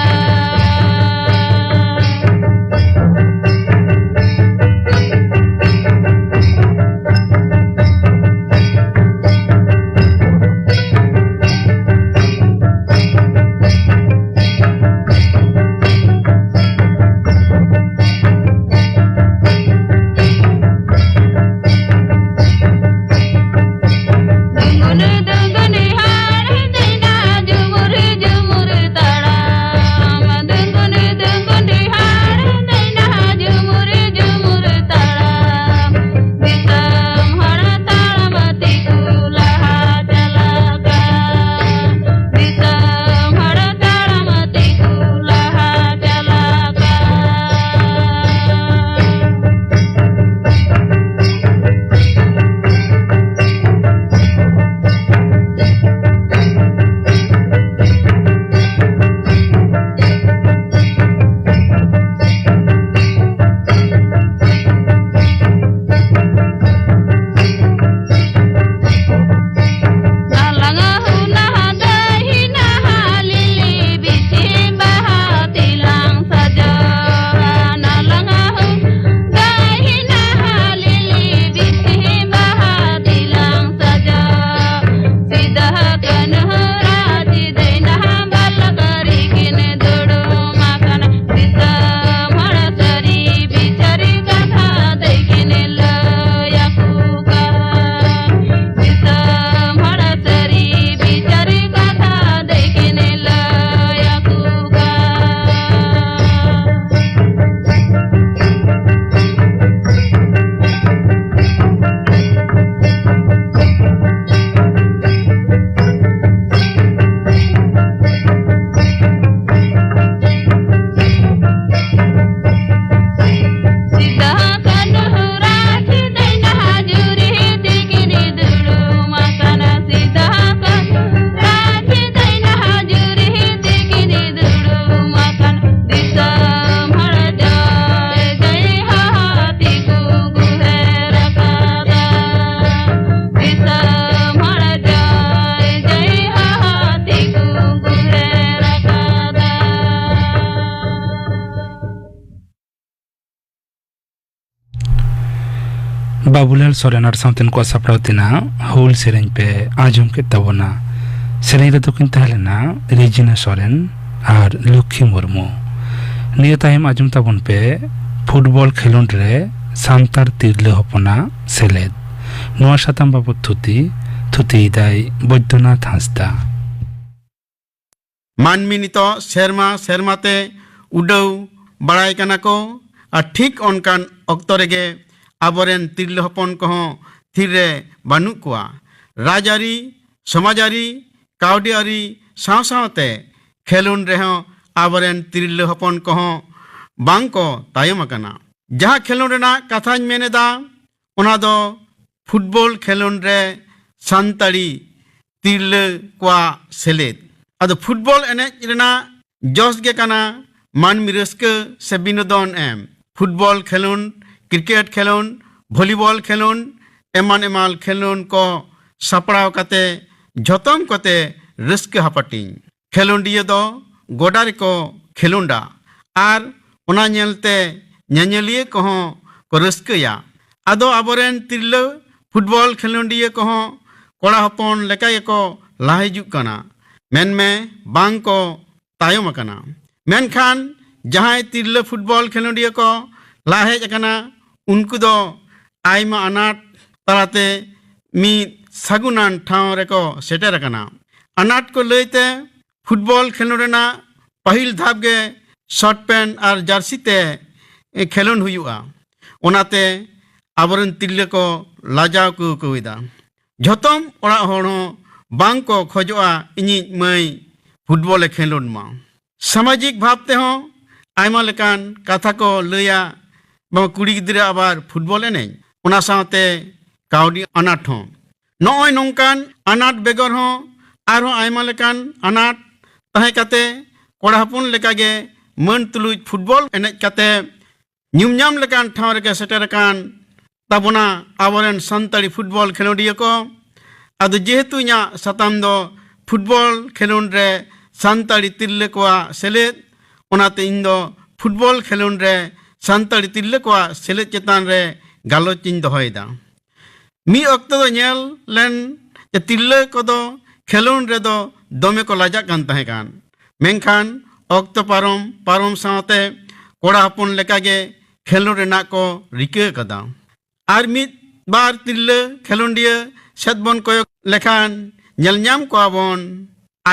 ᱵᱟᱵᱩᱞᱟᱞ ᱥᱚᱨᱮᱱ ᱟᱨ ᱥᱟᱶᱛᱮᱱ ᱠᱚᱣᱟᱜ ᱥᱟᱯᱲᱟᱣ ᱛᱮᱱᱟᱜ ᱦᱩᱞ ᱥᱮᱨᱮᱧ ᱯᱮ ᱟᱸᱡᱚᱢ ᱠᱮᱫ ᱛᱟᱵᱚᱱᱟ᱾ ᱥᱮᱨᱮᱧ ᱨᱮᱫᱚ ᱠᱤᱱ ᱛᱟᱦᱮᱸ ᱞᱮᱱᱟ ᱨᱮᱡᱤᱱᱟ ᱥᱚᱨᱮᱱ ᱟᱨ ᱞᱚᱠᱠᱷᱤ ᱢᱩᱨᱢᱩ᱾ ᱱᱤᱭᱟᱹ ᱛᱟᱭᱚᱢ ᱟᱸᱡᱚᱢ ᱛᱟᱵᱚᱱ ᱯᱮ ᱯᱷᱩᱴᱵᱚᱞ ᱠᱷᱮᱞᱳᱰ ᱨᱮ ᱥᱟᱱᱛᱟᱲ ᱛᱤᱨᱞᱟᱹ ᱦᱚᱯᱚᱱᱟᱜ ᱥᱮᱞᱮᱫ᱾ ᱱᱚᱣᱟ ᱥᱟᱛᱟᱢ ᱵᱟᱵᱚᱛ ᱛᱷᱩᱛᱤ, ᱛᱷᱩᱛᱤᱭᱮᱫᱟᱭ ᱵᱳᱭᱫᱚᱱᱟᱛᱷ ᱦᱟᱸᱥᱫᱟ᱾ ᱢᱟᱹᱱᱢᱤ ᱱᱤᱛᱚᱜ ᱥᱮᱨᱢᱟ ᱥᱮᱨᱢᱟ ᱛᱮ ᱩᱰᱟᱹᱣ ᱵᱟᱲᱟᱭ ᱠᱟᱱᱟ ᱠᱚ, ᱟᱨ ᱴᱷᱤᱠ ᱚᱱᱠᱟᱱ ᱚᱠᱛᱚ ᱨᱮᱜᱮ ᱟᱵᱚᱨᱮᱱ ᱛᱤᱨᱞᱟᱹ ᱦᱚᱯᱚᱱ ᱠᱚᱦᱚᱸ ᱛᱷᱤᱨ ᱨᱮ ᱵᱟᱹᱱᱩᱜ ᱠᱚᱣᱟ᱾ ᱨᱟᱡᱽᱟᱹᱨᱤ, ᱥᱚᱢᱟᱡᱽᱟᱹᱨᱤ, ᱠᱟᱹᱣᱰᱤ ᱟᱹᱨᱤ ᱥᱟᱶ ᱥᱟᱶᱛᱮ ᱠᱷᱮᱞᱳᱰ ᱨᱮᱦᱚᱸ ᱟᱵᱚᱨᱮᱱ ᱛᱤᱨᱞᱟᱹ ᱦᱚᱯᱚᱱ ᱠᱚᱦᱚᱸ ᱵᱟᱝ ᱠᱚ ᱛᱟᱭᱚᱢ ᱟᱠᱟᱱᱟ᱾ ᱡᱟᱦᱟᱸ ᱠᱷᱮᱞᱳᱰ ᱨᱮᱱᱟᱜ ᱠᱟᱛᱷᱟᱧ ᱢᱮᱱ ᱮᱫᱟ, ᱚᱱᱟ ᱫᱚ ᱯᱷᱩᱴᱵᱚᱞ ᱠᱷᱮᱞᱳᱰ ᱨᱮ ᱥᱟᱱᱛᱟᱲᱤ ᱛᱤᱨᱞᱟᱹ ᱠᱚᱣᱟᱜ ᱥᱮᱞᱮᱫ᱾ ᱟᱫᱚ ᱯᱷᱩᱴᱵᱚᱞ ᱮᱱᱮᱡ ᱨᱮᱱᱟᱜ ᱡᱚᱥ ᱜᱮ ᱠᱟᱱᱟ ᱢᱟᱹᱱᱢᱤ ᱨᱟᱹᱥᱠᱟᱹ ᱥᱮ ᱵᱤᱱᱳᱫᱚᱱ ᱮᱢ᱾ ᱯᱷᱩᱴᱵᱚᱞ ᱠᱷᱮᱞᱳᱰ, ᱠᱨᱤᱠᱮᱴ ᱠᱷᱮᱞᱳᱰ, ᱵᱷᱚᱞᱤᱵᱚᱞ ᱠᱷᱮᱞᱳᱰ, ᱮᱢᱟᱱ ᱮᱢᱟᱱ ᱠᱷᱮᱞᱳᱰ ᱠᱚ ᱥᱟᱯᱲᱟᱣ ᱠᱟᱛᱮ ᱡᱷᱚᱛᱚᱢ ᱠᱚᱛᱮ ᱨᱟᱹᱥᱠᱟᱹ ᱦᱟᱯᱟᱴᱤᱧ᱾ ᱠᱷᱮᱞᱳᱰᱤᱭᱟᱹ ᱫᱚ ᱜᱚᱰᱟ ᱨᱮᱠᱚ ᱠᱷᱮᱞᱳᱰᱟ ᱟᱨ ᱚᱱᱟ ᱧᱮᱞᱛᱮ ᱧᱮᱧᱮᱞᱤᱭᱟᱹ ᱠᱚᱦᱚᱸ ᱠᱚ ᱨᱟᱹᱥᱠᱟᱹᱭᱟ᱾ ᱟᱫᱚ ᱟᱵᱚᱨᱮᱱ ᱛᱤᱨᱞᱟᱹ ᱯᱷᱩᱴᱵᱚᱞ ᱠᱷᱮᱞᱳᱰᱤᱭᱟᱹ ᱠᱚᱦᱚᱸ ᱠᱚᱲᱟ ᱦᱚᱯᱚᱱ ᱞᱮᱠᱟ ᱜᱮᱠᱚ ᱞᱟᱦᱟ ᱦᱤᱡᱩᱜ ᱠᱟᱱᱟ, ᱢᱮᱱᱢᱮ ᱵᱟᱝ ᱠᱚ ᱛᱟᱭᱚᱢ ᱟᱠᱟᱱᱟ᱾ ᱢᱮᱱᱠᱷᱟᱱ ᱡᱟᱦᱟᱸᱭ ᱛᱤᱨᱞᱟᱹ ᱯᱷᱩᱴᱵᱚᱞ ᱠᱷᱮᱞᱳᱰᱤᱭᱟᱹ ᱠᱚ ᱞᱟᱦᱟ ᱦᱮᱡ ᱟᱠᱟᱱᱟ, ᱩᱱᱠᱩ ᱫᱚ ᱟᱭᱢᱟ ᱟᱱᱟᱴ ᱛᱟᱞᱟᱛᱮ ᱢᱤᱫ ᱥᱟᱹᱜᱩᱱᱟᱱ ᱴᱷᱟᱶ ᱨᱮᱠᱚ ᱥᱮᱴᱮᱨ ᱟᱠᱟᱱᱟ᱾ ᱟᱱᱟᱴ ᱠᱚ ᱞᱟᱹᱭᱛᱮ ᱯᱷᱩᱴᱵᱚᱞ ᱠᱷᱮᱞᱳᱰ ᱨᱮᱱᱟᱜ ᱯᱟᱹᱦᱤᱞ ᱫᱷᱟᱯ ᱜᱮ ᱥᱚᱨᱴ ᱯᱮᱱᱴ ᱟᱨ ᱡᱟᱨᱥᱤ ᱛᱮ ᱠᱷᱮᱞᱳᱰ ᱦᱩᱭᱩᱜᱼᱟ᱾ ᱚᱱᱟᱛᱮ ᱟᱵᱚᱨᱮᱱ ᱛᱤᱨᱞᱟᱹ ᱠᱚ ᱞᱟᱡᱟᱣ ᱠᱚ ᱟᱹᱭᱠᱟᱹᱣ ᱮᱫᱟ᱾ ᱡᱷᱚᱛᱚᱢ ᱚᱲᱟᱜ ᱦᱚᱲ ᱦᱚᱸ ᱵᱟᱝ ᱠᱚ ᱠᱷᱚᱡᱚᱜᱼᱟ ᱤᱧᱤᱡ ᱢᱟᱹᱭ ᱯᱷᱩᱴᱵᱚᱞᱮ ᱠᱷᱮᱞᱳᱰ ᱢᱟ᱾ ᱥᱟᱢᱟᱡᱤᱠ ᱵᱷᱟᱵᱽ ᱛᱮᱦᱚᱸ ᱟᱭᱢᱟ ᱞᱮᱠᱟᱱ ᱠᱟᱛᱷᱟ ᱠᱚ ᱞᱟᱹᱭᱟ, ᱵᱟᱝ ᱠᱩᱲᱤ ᱜᱤᱫᱽᱨᱟᱹ ᱟᱵᱟᱨ ᱯᱷᱩᱴᱵᱚᱞ ᱮᱱᱮᱡ, ᱚᱱᱟ ᱥᱟᱶᱛᱮ ᱠᱟᱹᱣᱰᱤ ᱟᱱᱟᱴ ᱦᱚᱸ᱾ ᱱᱚᱜᱼᱚᱭ ᱱᱚᱝᱠᱟᱱ ᱟᱱᱟᱴ ᱵᱮᱜᱚᱨ ᱦᱚᱸ ᱟᱨᱦᱚᱸ ᱟᱭᱢᱟ ᱞᱮᱠᱟᱱ ᱟᱱᱟᱴ ᱛᱟᱦᱮᱸ ᱠᱟᱛᱮ ᱠᱚᱲᱟ ᱦᱚᱯᱚᱱ ᱞᱮᱠᱟᱜᱮ ᱢᱟᱹᱱ ᱛᱩᱞᱩᱡ ᱯᱷᱩᱴᱵᱚᱞ ᱮᱱᱮᱡ ᱠᱟᱛᱮ ᱧᱩᱢ ᱧᱟᱢ ᱞᱮᱠᱟᱱ ᱴᱷᱟᱶ ᱨᱮᱜᱮ ᱥᱮᱴᱮᱨ ᱟᱠᱟᱱ ᱛᱟᱵᱚᱱᱟ ᱟᱵᱚᱨᱮᱱ ᱥᱟᱱᱛᱟᱲᱤ ᱯᱷᱩᱴᱵᱚᱞ ᱠᱷᱮᱞᱳᱰᱤᱭᱟᱹ ᱠᱚ᱾ ᱟᱫᱚ ᱡᱮᱦᱮᱛᱩ ᱤᱧᱟᱹᱜ ᱥᱟᱛᱟᱢ ᱫᱚ ᱯᱷᱩᱴᱵᱚᱞ ᱠᱷᱮᱞᱳᱰ ᱨᱮ ᱥᱟᱱᱛᱟᱲᱤ ᱛᱤᱨᱞᱟᱹ ᱠᱚᱣᱟᱜ ᱥᱮᱞᱮᱫ, ᱚᱱᱟᱛᱮ ᱤᱧ ᱫᱚ ᱯᱷᱩᱴᱵᱚᱞ ᱠᱷᱮᱞᱳᱰ ᱨᱮ ᱥᱟᱱᱛᱟᱲᱤ ᱛᱤᱨᱞᱟᱹ ᱠᱚᱣᱟᱜ ᱥᱮᱞᱮᱫ ᱪᱮᱛᱟᱱ ᱨᱮ ᱜᱟᱞᱚᱪ ᱤᱧ ᱫᱚᱦᱚᱭᱮᱫᱟ᱾ ᱢᱤᱫ ᱚᱠᱛᱚ ᱫᱚ ᱧᱮᱞ ᱞᱮᱱ ᱡᱮ ᱛᱤᱨᱞᱟᱹ ᱠᱚᱫᱚ ᱠᱷᱮᱞᱳᱰ ᱨᱮᱫᱚ ᱫᱚᱢᱮ ᱠᱚ ᱞᱟᱡᱟᱜ ᱠᱟᱱ ᱛᱟᱦᱮᱸ ᱠᱟᱱ, ᱢᱮᱱᱠᱷᱟᱱ ᱚᱠᱛᱚ ᱯᱟᱨᱚᱢ ᱯᱟᱨᱚᱢ ᱥᱟᱶᱛᱮ ᱠᱚᱲᱟ ᱦᱚᱯᱚᱱ ᱞᱮᱠᱟᱜᱮ ᱠᱷᱮᱞᱳᱰ ᱨᱮᱱᱟᱜ ᱠᱚ ᱨᱤᱠᱟᱹ ᱟᱠᱟᱫᱟ᱾ ᱟᱨ ᱢᱤᱫ ᱵᱟᱨ ᱛᱤᱨᱞᱟᱹ ᱠᱷᱮᱞᱳᱰᱤᱭᱟᱹ ᱥᱮᱫ ᱵᱚᱱ ᱠᱚᱭᱚᱜ ᱞᱮᱠᱷᱟᱱ ᱧᱮᱞ ᱧᱟᱢ ᱠᱚᱣᱟ ᱵᱚᱱ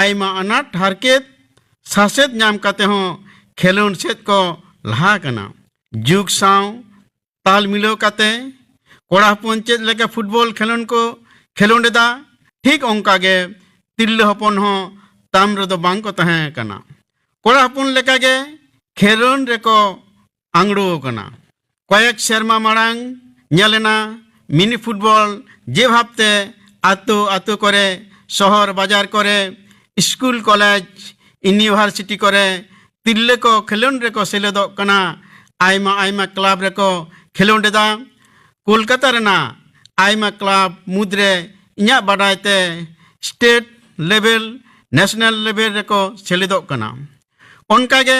ᱟᱭᱢᱟ ᱟᱱᱟᱴ ᱦᱟᱨᱠᱮᱛ ᱥᱟᱥᱮᱛ ᱧᱟᱢ ᱠᱟᱛᱮ ᱦᱚᱸ ᱠᱷᱮᱞᱳᱰ ᱥᱮᱫ ᱠᱚ ᱞᱟᱦᱟ ᱟᱠᱟᱱᱟ᱾ ᱡᱩᱜᱽ ᱥᱟᱶ ᱛᱟᱞ ᱢᱤᱞᱟᱹᱣ ᱠᱟᱛᱮ ᱠᱚᱲᱟ ᱦᱚᱯᱚᱱ ᱪᱮᱫ ᱞᱮᱠᱟ ᱯᱷᱩᱴᱵᱚᱞ ᱠᱷᱮᱞᱳᱰ ᱠᱚ ᱠᱷᱮᱞᱳᱰ ᱮᱫᱟ, ᱴᱷᱤᱠ ᱚᱱᱠᱟ ᱜᱮ ᱛᱤᱨᱞᱟᱹ ᱦᱚᱯᱚᱱ ᱦᱚᱸ ᱛᱟᱢ ᱨᱮᱫᱚ ᱵᱟᱝ ᱠᱚ ᱛᱟᱦᱮᱸ ᱠᱟᱱᱟ᱾ ᱠᱚᱲᱟ ᱦᱚᱯᱚᱱ ᱞᱮᱠᱟᱜᱮ ᱠᱷᱮᱞᱳᱰ ᱨᱮᱠᱚ ᱟᱝᱲᱳ ᱟᱠᱟᱱᱟ᱾ ᱠᱚᱭᱮᱠ ᱥᱮᱨᱢᱟ ᱢᱟᱲᱟᱝ ᱧᱮᱞ ᱮᱱᱟ ᱢᱤᱱᱤ ᱯᱷᱩᱴᱵᱚᱞ ᱡᱮ ᱵᱷᱟᱵᱛᱮ ᱟᱛᱳ ᱟᱛᱳ ᱠᱚᱨᱮ, ᱥᱚᱦᱚᱨ ᱵᱟᱡᱟᱨ ᱠᱚᱨᱮ, ᱥᱠᱩᱞ ᱠᱚᱞᱮᱡᱽ ᱤᱭᱩᱱᱤᱵᱷᱟᱨᱥᱤᱴᱤ ᱠᱚᱨᱮ ᱛᱤᱨᱞᱟᱹ ᱠᱚ ᱠᱷᱮᱞᱳᱰ ᱨᱮᱠᱚ ᱥᱮᱞᱮᱫᱚᱜ ᱠᱟᱱᱟ᱾ ᱟᱭᱢᱟ ᱟᱭᱢᱟ ᱠᱞᱟᱵᱽ ᱨᱮᱠᱚ ᱠᱷᱮᱞᱳᱰ ᱮᱫᱟ᱾ ᱠᱳᱞᱠᱟᱛᱟ ᱨᱮᱱᱟᱜ ᱟᱭᱢᱟ ᱠᱞᱟᱵᱽ ᱢᱩᱫᱽᱨᱮ ᱤᱧᱟᱹᱜ ᱵᱟᱰᱟᱭ ᱛᱮ ᱥᱴᱮᱴ ᱞᱮᱵᱮᱞ, ᱱᱮᱥᱱᱟᱞ ᱞᱮᱵᱮᱞ ᱨᱮᱠᱚ ᱥᱮᱞᱮᱫᱚᱜ ᱠᱟᱱᱟ᱾ ᱚᱱᱠᱟᱜᱮ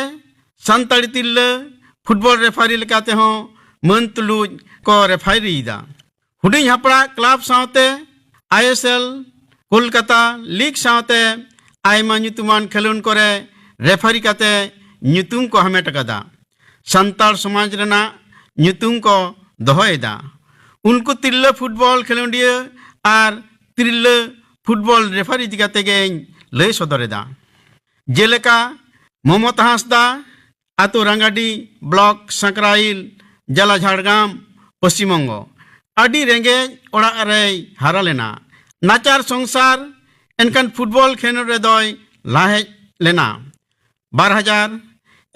ᱥᱟᱱᱛᱟᱲᱤ ᱛᱤᱨᱞᱟᱹ ᱯᱷᱩᱴᱵᱚᱞ ᱨᱮᱯᱷᱟᱨᱤ ᱞᱮᱠᱟ ᱛᱮᱦᱚᱸ ᱢᱟᱹᱱ ᱛᱩᱞᱩᱡ ᱠᱚ ᱨᱮᱯᱷᱟᱨᱤᱭᱮᱫᱟ᱾ ᱦᱩᱰᱤᱧ ᱦᱟᱯᱲᱟᱜ ᱠᱞᱟᱵᱽ ᱥᱟᱶᱛᱮ ᱟᱭᱮᱥᱮᱞ ᱠᱳᱞᱠᱟᱛᱟ ᱞᱤᱜᱽ ᱥᱟᱶᱛᱮ ᱟᱭᱢᱟ ᱧᱩᱛᱩᱢᱟᱱ ᱠᱷᱮᱞᱳᱰ ᱠᱚᱨᱮ ᱨᱮᱯᱷᱟᱨᱤ ᱠᱟᱛᱮ ᱧᱩᱛᱩᱢ ᱠᱚ ᱦᱟᱢᱮᱴ ᱟᱠᱟᱫᱟ᱾ ᱥᱟᱱᱛᱟᱲ ᱥᱚᱢᱟᱡᱽ ᱨᱮᱱᱟᱜ ᱧᱩᱛᱩᱢ ᱠᱚ ᱫᱚᱦᱚᱭᱮᱫᱟ᱾ ᱩᱱᱠᱩ ᱛᱤᱨᱞᱟᱹ ᱯᱷᱩᱴᱵᱚᱞ ᱠᱷᱮᱞᱳᱰᱤᱭᱟᱹ ᱟᱨ ᱛᱤᱨᱞᱟᱹ ᱯᱷᱩᱴᱵᱚᱞ ᱨᱮᱯᱷᱟᱨᱤ ᱤᱫᱤ ᱠᱟᱛᱮ ᱜᱮᱧ ᱞᱟᱹᱭ ᱥᱚᱫᱚᱨᱮᱫᱟ᱾ ᱡᱮᱞᱮᱠᱟ, ᱢᱚᱢᱚᱛᱟ ᱦᱟᱸᱥᱫᱟ, ᱟᱛᱳ ᱨᱟᱝᱜᱟᱰᱤ, ᱵᱞᱚᱠ ᱥᱟᱸᱠᱨᱟᱭᱤᱞ, ᱡᱮᱞᱟ ᱡᱷᱟᱲᱜᱨᱟᱢ, ᱯᱚᱥᱪᱤᱢ ᱵᱚᱝᱜᱚ᱾ ᱟᱹᱰᱤ ᱨᱮᱸᱜᱮᱡ ᱚᱲᱟᱜ ᱨᱮᱭ ᱦᱟᱨᱟ ᱞᱮᱱᱟ᱾ ᱱᱟᱪᱟᱨ ᱥᱚᱝᱥᱟᱨ, ᱮᱱᱠᱷᱟᱱ ᱯᱷᱩᱴᱵᱚᱞ ᱠᱷᱮᱞᱳᱰ ᱨᱮᱫᱚᱭ ᱞᱟᱦᱟ ᱦᱮᱡ ᱞᱮᱱᱟ᱾ ᱵᱟᱨ ᱦᱟᱡᱟᱨ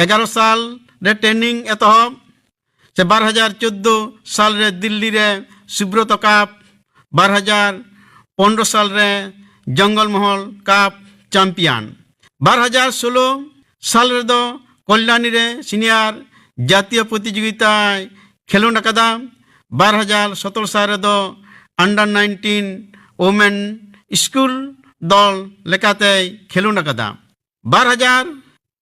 ᱮᱜᱟᱨᱚ ᱥᱟᱞ ᱨᱮ ᱴᱨᱮᱱᱤᱝ ᱮᱛᱚᱦᱚᱵ, ᱥᱮ ᱵᱟᱨ ᱦᱟᱡᱟᱨ ᱪᱳᱫᱫᱳ ᱥᱟᱞ ᱨᱮ ᱫᱤᱞᱞᱤ ᱨᱮ ᱥᱩᱵᱨᱚᱛᱚ ᱠᱟᱯ, ᱵᱟᱨ ᱦᱟᱡᱟᱨ ᱯᱚᱱᱨᱚ ᱥᱟᱞ ᱨᱮ ᱡᱚᱝᱜᱚᱞ ᱢᱚᱦᱚᱞ ᱠᱟᱯ ᱪᱟᱢᱯᱤᱭᱟᱱ, ᱵᱟᱨ ᱦᱟᱡᱟᱨ ᱥᱳᱞᱳ ᱥᱟᱞ ᱨᱮᱫᱚ ᱠᱚᱞᱭᱟᱱᱤ ᱨᱮ ᱥᱤᱱᱤᱭᱟᱨ ᱡᱟᱛᱤᱭᱚ ᱯᱨᱚᱛᱤᱡᱳᱜᱤᱛᱟᱭ ᱠᱷᱮᱞᱳᱰ ᱟᱠᱟᱫᱟ᱾ ᱵᱟᱨ ᱦᱟᱡᱟᱨ ᱥᱚᱛᱨᱚ ᱥᱟᱞ ᱨᱮᱫᱚ ᱟᱱᱰᱟᱨ ᱱᱟᱭᱤᱱᱴᱤᱱ ᱳᱢᱮᱱ ᱥᱠᱩᱞ ᱫᱚᱞ ᱞᱮᱠᱟᱛᱮᱭ ᱠᱷᱮᱞᱳᱰ ᱟᱠᱟᱫᱟ᱾ ᱵᱟᱨ ᱦᱟᱡᱟᱨ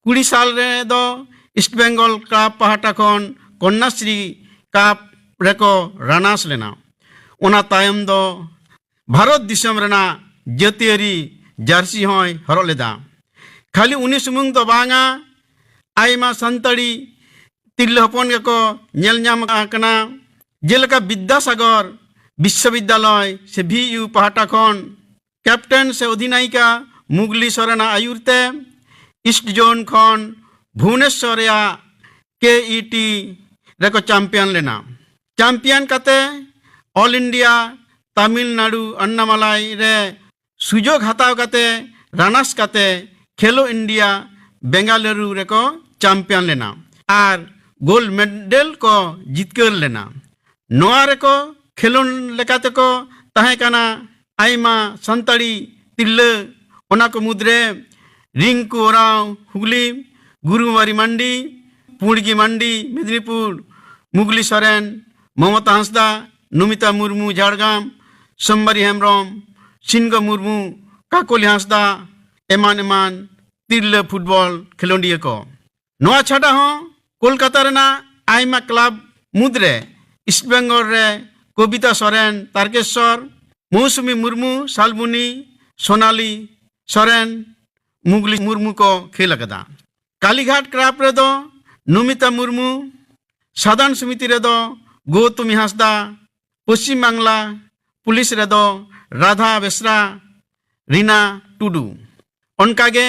ᱠᱩᱲᱤ ᱥᱟᱞ ᱨᱮᱫᱚ ᱤᱥᱴ ᱵᱮᱝᱜᱚᱞ ᱠᱞᱟᱵᱽ ᱯᱟᱦᱴᱟ ᱠᱷᱚᱱ ᱠᱚᱱᱱᱟᱥᱨᱤ ᱠᱟᱯ ᱨᱮᱠᱚ ᱨᱟᱱᱟᱥ ᱞᱮᱱᱟ᱾ ᱚᱱᱟ ᱛᱟᱭᱚᱢ ᱫᱚ ᱵᱷᱟᱨᱚᱛ ᱫᱤᱥᱚᱢ ᱨᱮᱱᱟᱜ ᱡᱟᱹᱛᱤᱭᱟᱹᱨᱤ ᱡᱟᱹᱨᱥᱤ ᱦᱚᱸᱭ ᱦᱚᱨᱚᱜ ᱞᱮᱫᱟ᱾ ᱠᱷᱟᱹᱞᱤ ᱩᱱᱤ ᱥᱩᱢᱩᱝ ᱫᱚ ᱵᱟᱝᱟ, ᱟᱭᱢᱟ ᱥᱟᱱᱛᱟᱲᱤ ᱛᱤᱨᱞᱟᱹ ᱦᱚᱯᱚᱱ ᱜᱮᱠᱚ ᱧᱮᱞ ᱧᱟᱢ ᱟᱠᱟᱱᱟ᱾ ᱡᱮᱞᱮᱠᱟ ᱵᱤᱫᱽᱫᱟᱥᱟᱜᱚᱨ ᱵᱤᱥᱥᱚᱵᱤᱫᱽᱫᱟᱞᱚᱭ ᱥᱮ ᱵᱷᱤ ᱭᱩ ᱯᱟᱦᱴᱟ ᱠᱷᱚᱱ ᱠᱮᱯᱴᱮᱱ ᱥᱮ ᱚᱫᱷᱤᱱᱟᱭᱤᱠᱟ ᱢᱩᱜᱽᱞᱤ ᱥᱚᱨᱮᱱᱟᱜ ᱟᱹᱭᱩᱨ ᱛᱮ ᱤᱥᱴ ᱡᱳᱱ ᱠᱷᱚᱱ ᱵᱷᱩᱵᱚᱱᱮᱥᱥᱚᱨ ᱨᱮᱭᱟᱜ ᱠᱮ ᱤ ᱴᱤ ᱨᱮᱠᱚ ᱪᱟᱢᱯᱤᱭᱟᱱ ᱞᱮᱱᱟ᱾ ᱪᱟᱢᱯᱤᱭᱟᱱ ᱠᱟᱛᱮ ᱚᱞ ᱤᱱᱰᱤᱭᱟ ᱛᱟᱢᱤᱞᱱᱟᱲᱩ ᱟᱱᱱᱟᱢᱟᱞᱟᱭ ᱨᱮ ᱥᱩᱡᱳᱜᱽ ᱦᱟᱛᱟᱣ ᱠᱟᱛᱮ ᱨᱟᱱᱟᱥ ᱠᱟᱛᱮ ᱠᱷᱮᱞᱳ ᱤᱱᱰᱤᱭᱟ ᱵᱮᱝᱜᱟᱞᱩᱨᱩ ᱨᱮᱠᱚ ᱪᱟᱢᱯᱤᱭᱟᱱ ᱞᱮᱱᱟ ᱟᱨ ᱜᱳᱞᱰ ᱢᱮᱰᱮᱞ ᱠᱚ ᱡᱤᱛᱠᱟᱹᱨ ᱞᱮᱱᱟ᱾ ᱱᱚᱣᱟ ᱨᱮᱠᱚ ᱠᱷᱮᱞᱳᱰ ᱞᱮᱠᱟᱛᱮᱠᱚ ᱛᱟᱦᱮᱸ ᱠᱟᱱᱟ ᱟᱭᱢᱟ ᱥᱟᱱᱛᱟᱲᱤ ᱛᱤᱨᱞᱟᱹ, ᱚᱱᱟ ᱠᱚ ᱢᱩᱫᱽᱨᱮ ᱨᱤᱝᱠᱩ ᱳᱨᱟᱸᱣ ᱦᱩᱜᱽᱞᱤ, ᱜᱩᱨᱩᱢᱟᱨᱤ ᱢᱟᱱᱰᱤ, ᱯᱩᱸᱰᱜᱤ ᱢᱟᱱᱰᱤ ᱢᱮᱫᱽᱱᱤᱯᱩᱨ, ᱢᱩᱜᱽᱞᱤ ᱥᱚᱨᱮᱱ, ᱢᱚᱢᱚᱛᱟ ᱦᱟᱸᱥᱫᱟ, ᱱᱚᱢᱤᱛᱟ ᱢᱩᱨᱢᱩ ᱡᱷᱟᱲᱜᱨᱟᱢ, ᱥᱳᱢᱵᱟᱨᱤ ᱦᱮᱢᱵᱨᱚᱢ, ᱥᱤᱱᱜᱚ ᱢᱩᱨᱢᱩ, ᱠᱟᱠᱚᱞᱤ ᱦᱟᱸᱥᱫᱟ, ᱮᱢᱟᱱ ᱮᱢᱟᱱ ᱛᱤᱨᱞᱟᱹ ᱯᱷᱩᱴᱵᱚᱞ ᱠᱷᱮᱞᱳᱰᱤᱭᱟᱹ ᱠᱚ᱾ ᱱᱚᱣᱟ ᱪᱷᱟᱰᱟ ᱦᱚᱸ ᱠᱳᱞᱠᱟᱛᱟ ᱨᱮᱱᱟᱜ ᱟᱭᱢᱟ ᱠᱞᱟᱵᱽ ᱢᱩᱫᱽᱨᱮ ᱤᱥᱴ ᱵᱮᱝᱜᱚᱞ ᱨᱮ ᱠᱚᱵᱤᱛᱟ ᱥᱚᱨᱮᱱ, ᱛᱟᱨᱠᱮᱥᱥᱚᱨ, ᱢᱳᱣᱥᱩᱢᱤ ᱢᱩᱨᱢᱩ, ᱥᱟᱞᱵᱩᱱᱤ, ᱥᱳᱱᱟᱞᱤ ᱥᱚᱨᱮᱱ, ᱢᱩᱜᱽᱞᱤ ᱢᱩᱨᱢᱩ ᱠᱚ ᱠᱷᱮᱞ ᱟᱠᱟᱫᱟ᱾ ᱠᱟᱞᱤᱜᱷᱟᱴ ᱠᱞᱟᱵᱽ ᱨᱮᱫᱚ ᱱᱚᱢᱤᱛᱟ ᱢᱩᱨᱢᱩ, ᱥᱟᱫᱷᱟᱨᱚᱱ ᱥᱚᱢᱤᱛᱤ ᱨᱮᱫᱚ ᱜᱳᱣᱛᱚᱢᱤ ᱦᱟᱸᱥᱫᱟ, ᱯᱚᱥᱪᱤᱢ ᱵᱟᱝᱞᱟ ᱯᱩᱞᱤᱥ ᱨᱮᱫᱚ ᱨᱟᱫᱷᱟ ᱵᱮᱥᱨᱟ, ᱨᱤᱱᱟ ᱴᱩᱰᱩ᱾ ᱚᱱᱠᱟᱜᱮ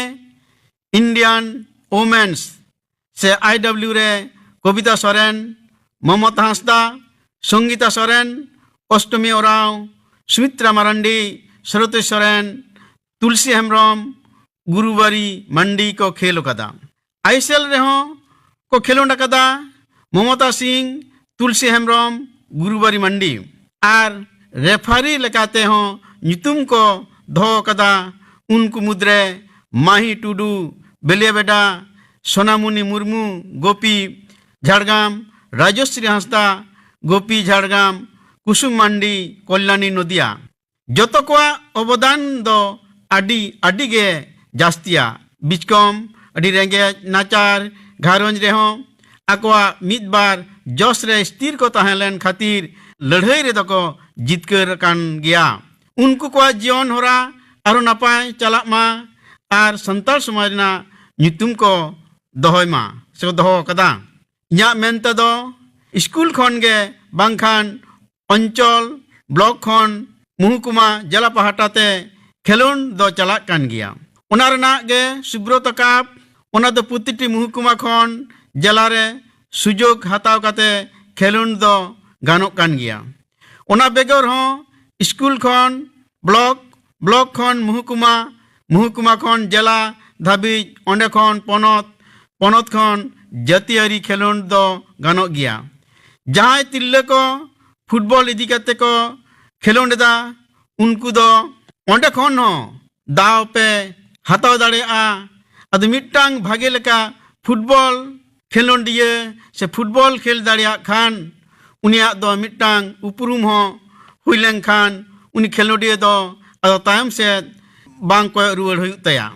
ᱤᱱᱰᱤᱭᱟᱱ ᱳᱢᱮᱱᱥ ᱥᱮ ᱟᱭ ᱰᱟᱵᱞᱤᱭᱩ ᱨᱮ ᱠᱚᱵᱤᱛᱟ ᱥᱚᱨᱮᱱ, ᱢᱚᱢᱚᱛᱟ ᱦᱟᱸᱥᱫᱟ, ᱥᱚᱝᱜᱤᱛᱟ ᱥᱚᱨᱮᱱ, ᱚᱥᱴᱚᱢᱤ ᱳᱨᱟᱸᱣ, ᱥᱩᱢᱤᱛᱨᱟ ᱢᱟᱨᱟᱱᱰᱤ, ᱥᱟᱨᱚᱛᱤ ᱥᱚᱨᱮᱱ, ᱛᱩᱞᱥᱤ ᱦᱮᱢᱵᱨᱚᱢ, ᱜᱩᱨᱩᱵᱟᱨᱤ ᱢᱟᱱᱰᱤ ᱠᱚ ᱠᱷᱮᱞ ᱟᱠᱟᱫᱟ᱾ ᱟᱭᱮᱥᱮᱞ ᱨᱮᱦᱚᱸ ᱠᱚ ᱠᱷᱮᱞᱳᱰ ᱟᱠᱟᱫᱟ ᱢᱚᱢᱚᱛᱟ ᱥᱤᱝ, ᱛᱩᱞᱥᱤ ᱦᱮᱢᱵᱨᱚᱢ, ᱜᱩᱨᱩᱵᱟᱨᱤ ᱢᱟᱱᱰᱤ᱾ ᱟᱨ ᱨᱮᱯᱷᱟᱨᱤ ᱞᱮᱠᱟᱛᱮ ᱦᱚᱸ ᱧᱩᱛᱩᱢ ᱠᱚ ᱫᱚᱦᱚ ᱟᱠᱟᱫᱟ᱾ ᱩᱱᱠᱩ ᱢᱩᱫᱽᱨᱮ ᱢᱟᱦᱤ ᱴᱩᱰᱩ, ᱵᱮᱞᱤᱭᱟᱵᱮᱰᱟ, ᱥᱳᱱᱟᱢᱩᱱᱤ ᱢᱩᱨᱢᱩ, ᱜᱳᱯᱤ ᱡᱷᱟᱲᱜᱨᱟᱢ, ᱨᱟᱡᱚᱥᱨᱤ ᱦᱟᱸᱥᱫᱟ, ᱜᱳᱯᱤ ᱡᱷᱟᱲᱜᱨᱟᱢ, ᱠᱩᱥᱩᱢ ᱢᱟᱱᱰᱤ, ᱠᱚᱞᱭᱟᱱᱤ ᱱᱚᱫᱤᱭᱟ᱾ ᱡᱚᱛᱚ ᱠᱚᱣᱟᱜ ᱚᱵᱚᱫᱟᱱ ᱫᱚ ᱟᱹᱰᱤ, ᱟᱹᱰᱤ ᱜᱮ ᱡᱟᱹᱥᱛᱤᱭᱟ᱾ ᱵᱤᱪᱠᱚᱢ ᱟᱹᱰᱤ ᱨᱮᱸᱜᱮᱡ ᱱᱟᱪᱟᱨ ᱜᱷᱟᱨᱚᱸᱡᱽ ᱨᱮᱦᱚᱸ ᱟᱠᱚᱣᱟᱜ ᱢᱤᱫ ᱵᱟᱨ ᱡᱚᱥ ᱨᱮ ᱥᱛᱷᱤᱨ ᱠᱚ ᱛᱟᱦᱮᱸ ᱞᱮᱱ ᱠᱷᱟᱹᱛᱤᱨ ᱞᱟᱹᱲᱦᱟᱹᱭ ᱨᱮᱫᱚ ᱠᱚ ᱡᱤᱛᱠᱟᱹᱨ ᱟᱠᱟᱱ ᱜᱮᱭᱟ᱾ ᱩᱱᱠᱩ ᱠᱚᱣᱟᱜ ᱡᱤᱭᱚᱱ ᱦᱚᱨᱟ ᱟᱨᱦᱚᱸ ᱱᱟᱯᱟᱭ ᱪᱟᱞᱟᱜ ᱢᱟ ᱟᱨ ᱥᱟᱱᱛᱟᱲ ᱥᱚᱢᱟᱡᱽ ᱨᱮᱱᱟᱜ ᱧᱩᱛᱩᱢ ᱠᱚ ᱫᱚᱦᱚᱭ ᱢᱟ ᱥᱮ ᱠᱚ ᱫᱚᱦᱚ ᱟᱠᱟᱫᱟ᱾ ᱤᱧᱟᱹᱜ ᱢᱮᱱ ᱛᱮᱫᱚ ᱥᱠᱩᱞ ᱠᱷᱚᱱ ᱜᱮ ᱵᱟᱝᱠᱷᱟᱱ ᱚᱧᱪᱚᱞ, ᱵᱞᱚᱠ ᱠᱷᱚᱱ ᱢᱩᱦᱩᱠᱩᱢᱟ ᱡᱮᱞᱟ ᱯᱟᱦᱴᱟ ᱛᱮ ᱠᱷᱮᱞᱳᱰ ᱫᱚ ᱪᱟᱞᱟᱜ ᱠᱟᱱ ᱜᱮᱭᱟ᱾ ᱚᱱᱟ ᱨᱮᱱᱟᱜ ᱜᱮ ᱥᱩᱵᱨᱚᱛᱚ ᱠᱟᱯ, ᱚᱱᱟ ᱫᱚ ᱯᱨᱚᱛᱤᱴᱤ ᱢᱩᱦᱩᱠᱩᱢᱟ ᱠᱷᱚᱱ ᱡᱮᱞᱟ ᱨᱮ ᱥᱩᱡᱳᱜᱽ ᱦᱟᱛᱟᱣ ᱠᱟᱛᱮ ᱠᱷᱮᱞᱳᱰ ᱫᱚ ᱜᱟᱱᱚᱜ ᱠᱟᱱ ᱜᱮᱭᱟ᱾ ᱚᱱᱟ ᱵᱮᱜᱚᱨ ᱦᱚᱸ ᱥᱠᱩᱞ ᱠᱷᱚᱱ ᱵᱞᱚᱠ, ᱵᱞᱚᱠ ᱠᱷᱚᱱ ᱢᱩᱦᱩᱠᱩᱢᱟ, ᱢᱩᱦᱩᱠᱩᱢᱟ ᱠᱷᱚᱱ ᱡᱮᱞᱟ ᱫᱷᱟᱹᱵᱤᱡ, ᱚᱸᱰᱮ ᱠᱷᱚᱱ ᱯᱚᱱᱚᱛ, ᱯᱚᱱᱚᱛ ᱠᱷᱚᱱ ᱡᱟᱹᱛᱤᱭᱟᱹᱨᱤ ᱠᱷᱮᱞᱳᱰ ᱫᱚ ᱜᱟᱱᱚᱜ ᱜᱮᱭᱟ᱾ ᱡᱟᱦᱟᱸᱭ ᱛᱤᱨᱞᱟᱹ ᱠᱚ ᱯᱷᱩᱴᱵᱚᱞ ᱤᱫᱤ ᱠᱟᱛᱮ ᱠᱚ ᱠᱷᱮᱞᱳᱰ ᱮᱫᱟ, ᱩᱱᱠᱩ ᱫᱚ ᱚᱸᱰᱮ ᱠᱷᱚᱱ ᱦᱚᱸ ᱫᱟᱣ ᱯᱮ ᱦᱟᱛᱟᱣ ᱫᱟᱲᱮᱭᱟᱜᱼᱟ᱾ ᱟᱫᱚ ᱢᱤᱫᱴᱟᱝ ᱵᱷᱟᱜᱮ ᱞᱮᱠᱟ ᱯᱷᱩᱴᱵᱚᱞ ᱠᱷᱮᱞᱳᱰᱤᱭᱟᱹ ᱥᱮ ᱯᱷᱩᱴᱵᱚᱞ ᱠᱷᱮᱞ ᱫᱟᱲᱮᱭᱟᱜ ᱠᱷᱟᱱ, ᱩᱱᱤᱭᱟᱜ ᱫᱚ ᱢᱤᱫᱴᱟᱝ ᱩᱯᱨᱩᱢ ᱦᱚᱸ ᱦᱩᱭ ᱞᱮᱱᱠᱷᱟᱱ, ᱩᱱᱤ ᱠᱷᱮᱞᱳᱰᱤᱭᱟᱹ ᱫᱚ ᱟᱫᱚ ᱛᱟᱭᱚᱢ ᱥᱮᱫ ᱵᱟᱝ ᱠᱚᱭᱚᱜ ᱨᱩᱣᱟᱹᱲ ᱦᱩᱭᱩᱜ ᱛᱟᱭᱟ᱾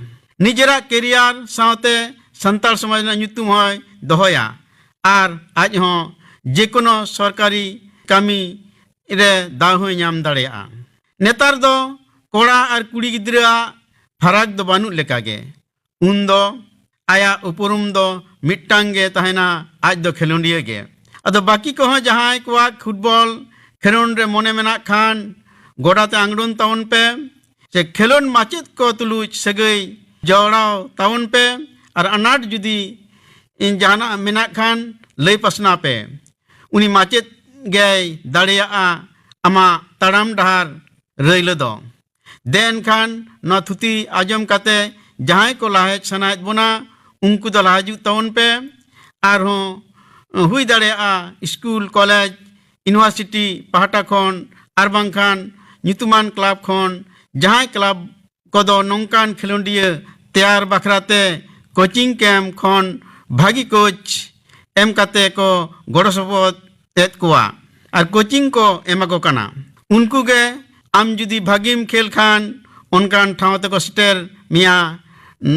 ᱱᱤᱡᱮᱨᱟᱜ ᱠᱮᱨᱤᱭᱟᱨ ᱥᱟᱶᱛᱮ ᱥᱟᱱᱛᱟᱲ ᱥᱚᱢᱟᱡᱽ ᱨᱮᱱᱟᱜ ᱧᱩᱛᱩᱢ ᱦᱚᱸᱭ ᱫᱚᱦᱚᱭᱟ ᱟᱨ ᱟᱡ ᱦᱚᱸ ᱡᱮᱠᱳᱱᱳ ᱥᱚᱨᱠᱟᱨᱤ ᱠᱟᱹᱢᱤ ᱨᱮ ᱫᱟᱣ ᱦᱚᱸᱭ ᱧᱟᱢ ᱫᱟᱲᱮᱭᱟᱜᱼᱟ᱾ ᱱᱮᱛᱟᱨ ᱫᱚ ᱠᱚᱲᱟ ᱟᱨ ᱠᱩᱲᱤ ᱜᱤᱫᱽᱨᱟᱹᱣᱟᱜ ᱯᱷᱟᱨᱟᱠ ᱫᱚ ᱵᱟᱹᱱᱩᱜ ᱞᱮᱠᱟᱜᱮ᱾ ᱩᱱᱫᱚ ᱟᱭᱟᱜ ᱩᱯᱨᱩᱢ ᱫᱚ ᱢᱤᱫᱴᱟᱝ ᱜᱮ ᱛᱟᱦᱮᱱᱟ, ᱟᱡ ᱫᱚ ᱠᱷᱮᱞᱳᱰᱤᱭᱟᱹ ᱜᱮ᱾ ᱟᱫᱚ ᱵᱟᱹᱠᱤ ᱠᱚᱦᱚᱸ ᱡᱟᱦᱟᱸᱭ ᱠᱚᱣᱟᱜ ᱯᱷᱩᱴᱵᱚᱞ ᱠᱷᱮᱞᱳᱰ ᱨᱮ ᱢᱚᱱᱮ ᱢᱮᱱᱟᱜ ᱠᱷᱟᱱ, ᱜᱚᱰᱟ ᱛᱮ ᱟᱝᱲᱚᱱ ᱛᱟᱵᱚᱱ ᱯᱮ, ᱥᱮ ᱠᱷᱮᱞᱳᱰ ᱢᱟᱪᱮᱫ ᱠᱚ ᱛᱩᱞᱩᱡ ᱥᱟᱹᱜᱟᱹᱭ ᱡᱚᱲᱟᱣ ᱛᱟᱵᱚᱱ ᱯᱮ᱾ ᱟᱨ ᱟᱱᱟᱴ ᱡᱩᱫᱤ ᱡᱟᱦᱟᱱᱟᱜ ᱢᱮᱱᱟᱜ ᱠᱷᱟᱱ, ᱞᱟᱹᱭ ᱯᱟᱥᱱᱟᱣ ᱯᱮ᱾ ᱩᱱᱤ ᱢᱟᱪᱮᱫ ᱜᱮᱭ ᱫᱟᱲᱮᱭᱟᱜᱼᱟ ᱟᱢᱟᱜ ᱛᱟᱲᱟᱢ ᱰᱟᱦᱟᱨ ᱨᱟᱹᱭᱞᱟᱹ ᱫᱚ᱾ ᱫᱮ ᱮᱱᱠᱷᱟᱱ ᱱᱚᱣᱟ ᱛᱷᱩᱛᱤ ᱟᱸᱡᱚᱢ ᱠᱟᱛᱮ ᱡᱟᱦᱟᱸᱭ ᱠᱚ ᱞᱟᱦᱟ ᱦᱮᱡ ᱥᱟᱱᱟᱭᱮᱫ ᱵᱚᱱᱟ, ᱩᱱᱠᱩ ᱫᱚ ᱞᱟᱦᱟ ᱦᱤᱡᱩᱜ ᱛᱟᱵᱚᱱ ᱯᱮ᱾ ᱟᱨᱦᱚᱸ ᱦᱩᱭ ᱫᱟᱲᱮᱭᱟᱜᱼᱟ ᱥᱠᱩᱞ, ᱠᱚᱞᱮᱡᱽ, ᱤᱭᱩᱱᱤᱵᱷᱟᱨᱥᱤᱴᱤ ᱯᱟᱦᱴᱟ ᱠᱷᱚᱱ ᱟᱨ ᱵᱟᱝᱠᱷᱟᱱ ᱧᱩᱛᱩᱢᱟᱱ ᱠᱞᱟᱵᱽ ᱠᱷᱚᱱ ᱡᱟᱦᱟᱸᱭ ᱠᱞᱟᱵᱽ ᱠᱚᱫᱚ ᱱᱚᱝᱠᱟᱱ ᱠᱷᱮᱞᱳᱰᱤᱭᱟᱹ ᱛᱮᱭᱟᱨ ᱵᱟᱠᱷᱨᱟ ᱛᱮ ᱠᱳᱪᱤᱝ ᱠᱮᱢᱯ ᱠᱷᱚᱱ ᱵᱷᱟᱹᱜᱤ ᱠᱳᱪ ᱮᱢ ᱠᱟᱛᱮ ᱠᱚ ᱜᱚᱲᱚ ᱥᱚᱯᱚᱦᱚᱫ ᱮᱫ ᱠᱚᱣᱟ ᱟᱨ ᱠᱳᱪᱤᱝ ᱠᱚ ᱮᱢᱟ ᱠᱚ ᱠᱟᱱᱟ᱾ ᱩᱱᱠᱩ ᱜᱮ ᱟᱢ ᱡᱩᱫᱤ ᱵᱷᱟᱹᱜᱤᱢ ᱠᱷᱮᱞ ᱠᱷᱟᱱ ᱚᱱᱠᱟᱱ ᱴᱷᱟᱶ ᱛᱮᱠᱚ ᱥᱮᱴᱮᱨ ᱢᱮᱭᱟ᱾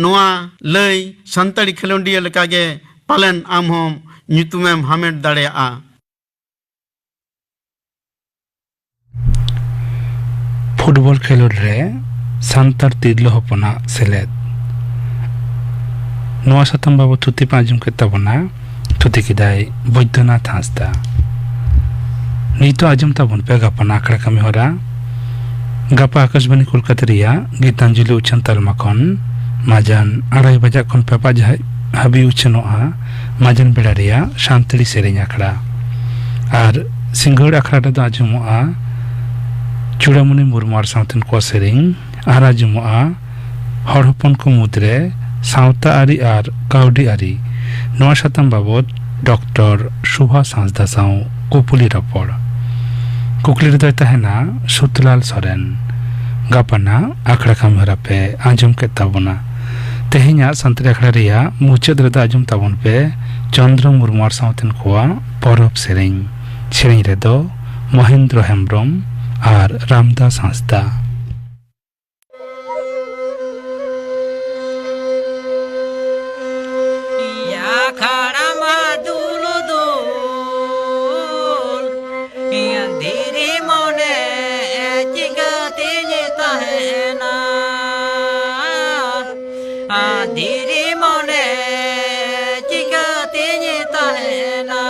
ᱱᱚᱣᱟ ᱞᱟᱹᱭ ᱥᱟᱱᱛᱟᱲᱤ ᱠᱷᱮᱞᱳᱰᱤᱭᱟᱹ ᱞᱮᱠᱟᱜᱮ ᱯᱟᱞᱮᱱ ᱟᱢ ᱦᱚᱸᱢ ᱧᱩᱛᱩᱢᱮᱢ ᱦᱟᱢᱮᱴ ᱫᱟᱲᱮᱭᱟᱜᱼᱟ᱾ ᱯᱷᱩᱴᱵᱚᱞ ᱠᱷᱮᱞᱳᱰ ᱨᱮ ᱥᱟᱱᱛᱟᱲ ᱛᱤᱨᱞᱟᱹ ᱦᱚᱯᱚᱱᱟᱜ ᱥᱮᱞᱮᱫ᱾ ᱱᱚᱣᱟ ᱥᱟᱛᱟᱢ ᱵᱟᱵᱚᱫ ᱛᱷᱩᱛᱤ ᱯᱮ ᱟᱸᱡᱚᱢ ᱠᱮᱫ ᱛᱟᱵᱚᱱᱟ, ᱛᱷᱩᱛᱤ ᱠᱮᱫᱟᱭ ᱵᱳᱭᱫᱚᱱᱟᱛᱷ ᱦᱟᱸᱥᱫᱟ᱾ ᱱᱤᱛᱚᱜ ᱟᱸᱡᱚᱢ ᱛᱟᱵᱚᱱ ᱯᱮ ᱜᱟᱯᱟ ᱟᱠᱷᱲᱟ ᱠᱟᱹᱢᱤ ᱦᱚᱨᱟ᱾ ᱜᱟᱯᱟ ᱟᱠᱟᱥᱵᱟᱱᱤ ᱠᱳᱞᱠᱟᱛᱟ ᱨᱮᱭᱟᱜ ᱜᱤᱛᱟᱧᱡᱚᱞᱤ ᱩᱪᱷᱟᱹᱱ ᱛᱟᱞᱢᱟ ᱠᱷᱚᱱ ᱢᱟᱡᱟᱱ ᱟᱲᱟᱭ ᱵᱟᱡᱟᱜ ᱠᱷᱚᱱ ᱯᱮ ᱵᱟᱡᱟᱜ ᱦᱟᱹᱵᱤᱡ ᱩᱪᱷᱟᱹᱱᱚᱜᱼᱟ᱾ ᱢᱟᱡᱟᱱ ᱵᱮᱲᱟ ᱨᱮᱭᱟᱜ ᱥᱟᱱᱛᱟᱲᱤ ᱥᱮᱨᱮᱧ ᱟᱠᱷᱲᱟ᱾ ᱟᱨ ᱥᱤᱸᱜᱟᱹᱲ ᱟᱠᱷᱲᱟ ᱨᱮᱫᱚ ᱟᱸᱡᱚᱢᱚᱜᱼᱟ ᱪᱩᱲᱟᱢᱩᱱᱤ ᱢᱩᱨᱢᱩ ᱟᱨ ᱥᱟᱶᱛᱮᱱ ᱠᱚᱣᱟᱜ ᱥᱮᱨᱮᱧ᱾ ᱟᱨ ᱟᱸᱡᱚᱢᱚᱜᱼᱟ ᱦᱚᱲ ᱦᱚᱯᱚᱱ ᱠᱚ ᱢᱩᱫᱽᱨᱮ ᱥᱟᱶᱛᱟ ᱟᱹᱨᱤ ᱟᱨ ᱠᱟᱹᱣᱰᱤ ᱟᱹᱨᱤ, ᱱᱚᱣᱟ ᱥᱟᱛᱟᱢ ᱵᱟᱵᱚᱫ ᱰᱚᱠᱴᱚᱨ ᱥᱩᱵᱷᱟᱥ ᱦᱟᱸᱥᱫᱟ ᱥᱟᱶ ᱠᱩᱯᱩᱞᱤ ᱨᱚᱯᱚᱲ᱾ ᱠᱩᱠᱞᱤ ᱨᱮᱫᱚᱭ ᱛᱟᱦᱮᱱᱟ ᱥᱩᱛᱞᱟᱞ ᱥᱚᱨᱮᱱ᱾ ᱜᱟᱯᱟᱱᱟᱜ ᱟᱠᱷᱲᱟ ᱠᱟᱹᱢᱤ ᱦᱚᱨᱟ ᱯᱮ ᱟᱸᱡᱚᱢ ᱠᱮᱫ ᱛᱟᱵᱚᱱᱟ᱾ ᱛᱮᱦᱮᱧᱟᱜ ᱥᱟᱱᱛᱟᱲᱤ ᱟᱠᱷᱲᱟ ᱨᱮᱭᱟᱜ ᱢᱩᱪᱟᱹᱫ ᱨᱮᱫᱚ ᱟᱸᱡᱚᱢ ᱛᱟᱵᱚᱱ ᱯᱮ ᱪᱚᱱᱫᱨᱚ ᱢᱩᱨᱢᱩ ᱟᱨ ᱥᱟᱶᱛᱮᱱ ᱠᱚᱣᱟᱜ ᱯᱚᱨᱚᱵᱽ ᱥᱮᱨᱮᱧ᱾ ᱥᱮᱨᱮᱧ ᱨᱮᱫᱚ ᱢᱚᱦᱮᱱᱫᱨᱚ ᱦᱮᱢᱵᱨᱚᱢ ᱟᱨ ᱨᱟᱢᱫᱟᱥ ᱦᱟᱸᱥᱫᱟ᱾ ᱟᱠᱷᱲᱟ ᱢᱟ ᱫᱩᱞ ᱫᱩᱞ, ᱫᱷᱤᱨᱤ ᱢᱚᱱᱮ ᱪᱤᱠᱟᱹᱛᱤᱧ ᱛᱟᱦᱮᱱᱟ? ᱫᱷᱤᱨᱤ ᱢᱚᱱᱮ ᱪᱤᱠᱟᱹᱛᱤᱧ ᱛᱟᱦᱮᱱᱟ?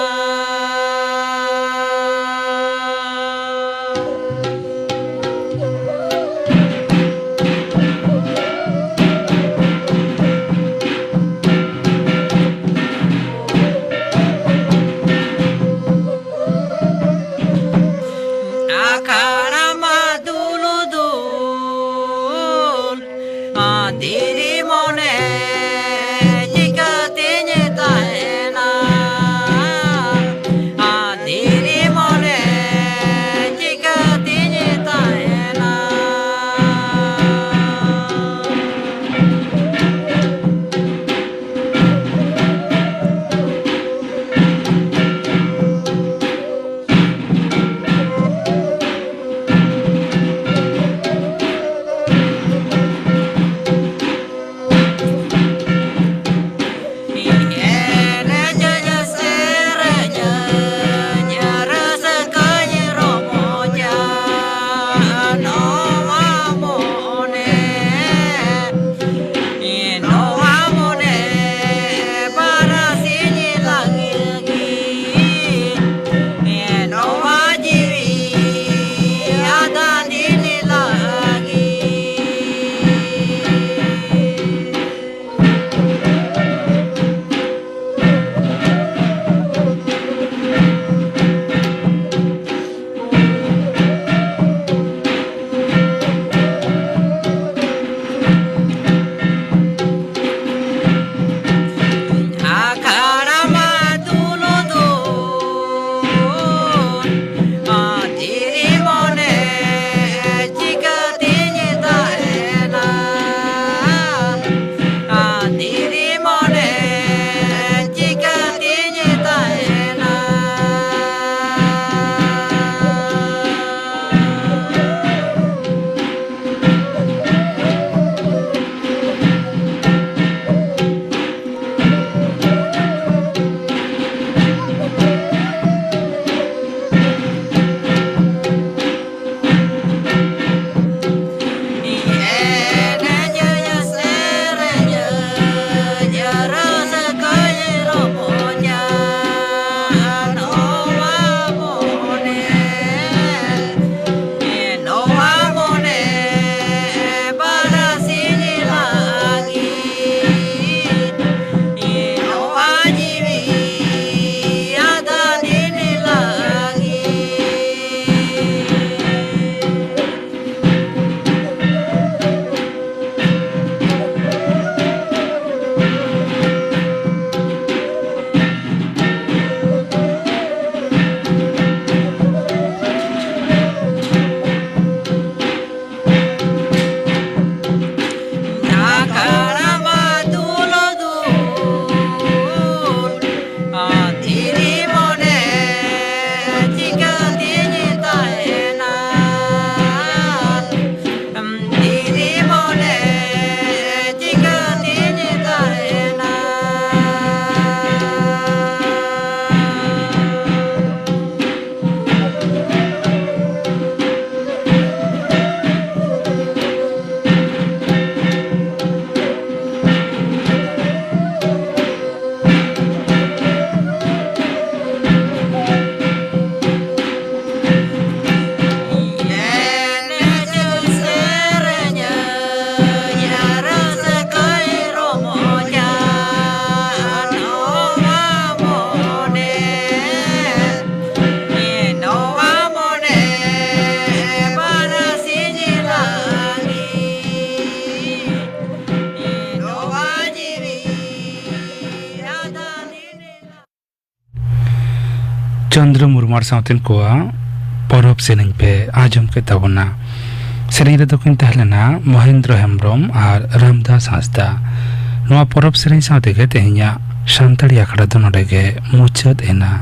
ᱪᱚᱱᱫᱨᱚ ᱢᱩᱨᱢᱩ ᱟᱨ ᱥᱟᱶᱛᱮᱱ ᱠᱚᱣᱟᱜ ᱯᱚᱨᱚᱵᱽ ᱥᱮᱨᱮᱧ ᱯᱮ ᱟᱸᱡᱚᱢ ᱠᱮᱫ ᱛᱟᱵᱚᱱᱟ᱾ ᱥᱮᱨᱮᱧ ᱨᱮᱫᱚ ᱠᱤᱱ ᱛᱟᱦᱮᱸ ᱞᱮᱱᱟ ᱢᱚᱦᱮᱱᱫᱨᱚ ᱦᱮᱢᱵᱨᱚᱢ ᱟᱨ ᱨᱟᱢᱫᱟᱥ ᱦᱟᱸᱥᱫᱟ᱾ ᱱᱚᱣᱟ ᱯᱚᱨᱚᱵᱽ ᱥᱮᱨᱮᱧ ᱥᱟᱶ ᱛᱮᱜᱮ ᱛᱮᱦᱮᱧᱟᱜ ᱥᱟᱱᱛᱟᱲᱤ ᱟᱠᱷᱲᱟ ᱫᱚ ᱱᱚᱰᱮ ᱜᱮ ᱢᱩᱪᱟᱹᱫ ᱮᱱᱟ᱾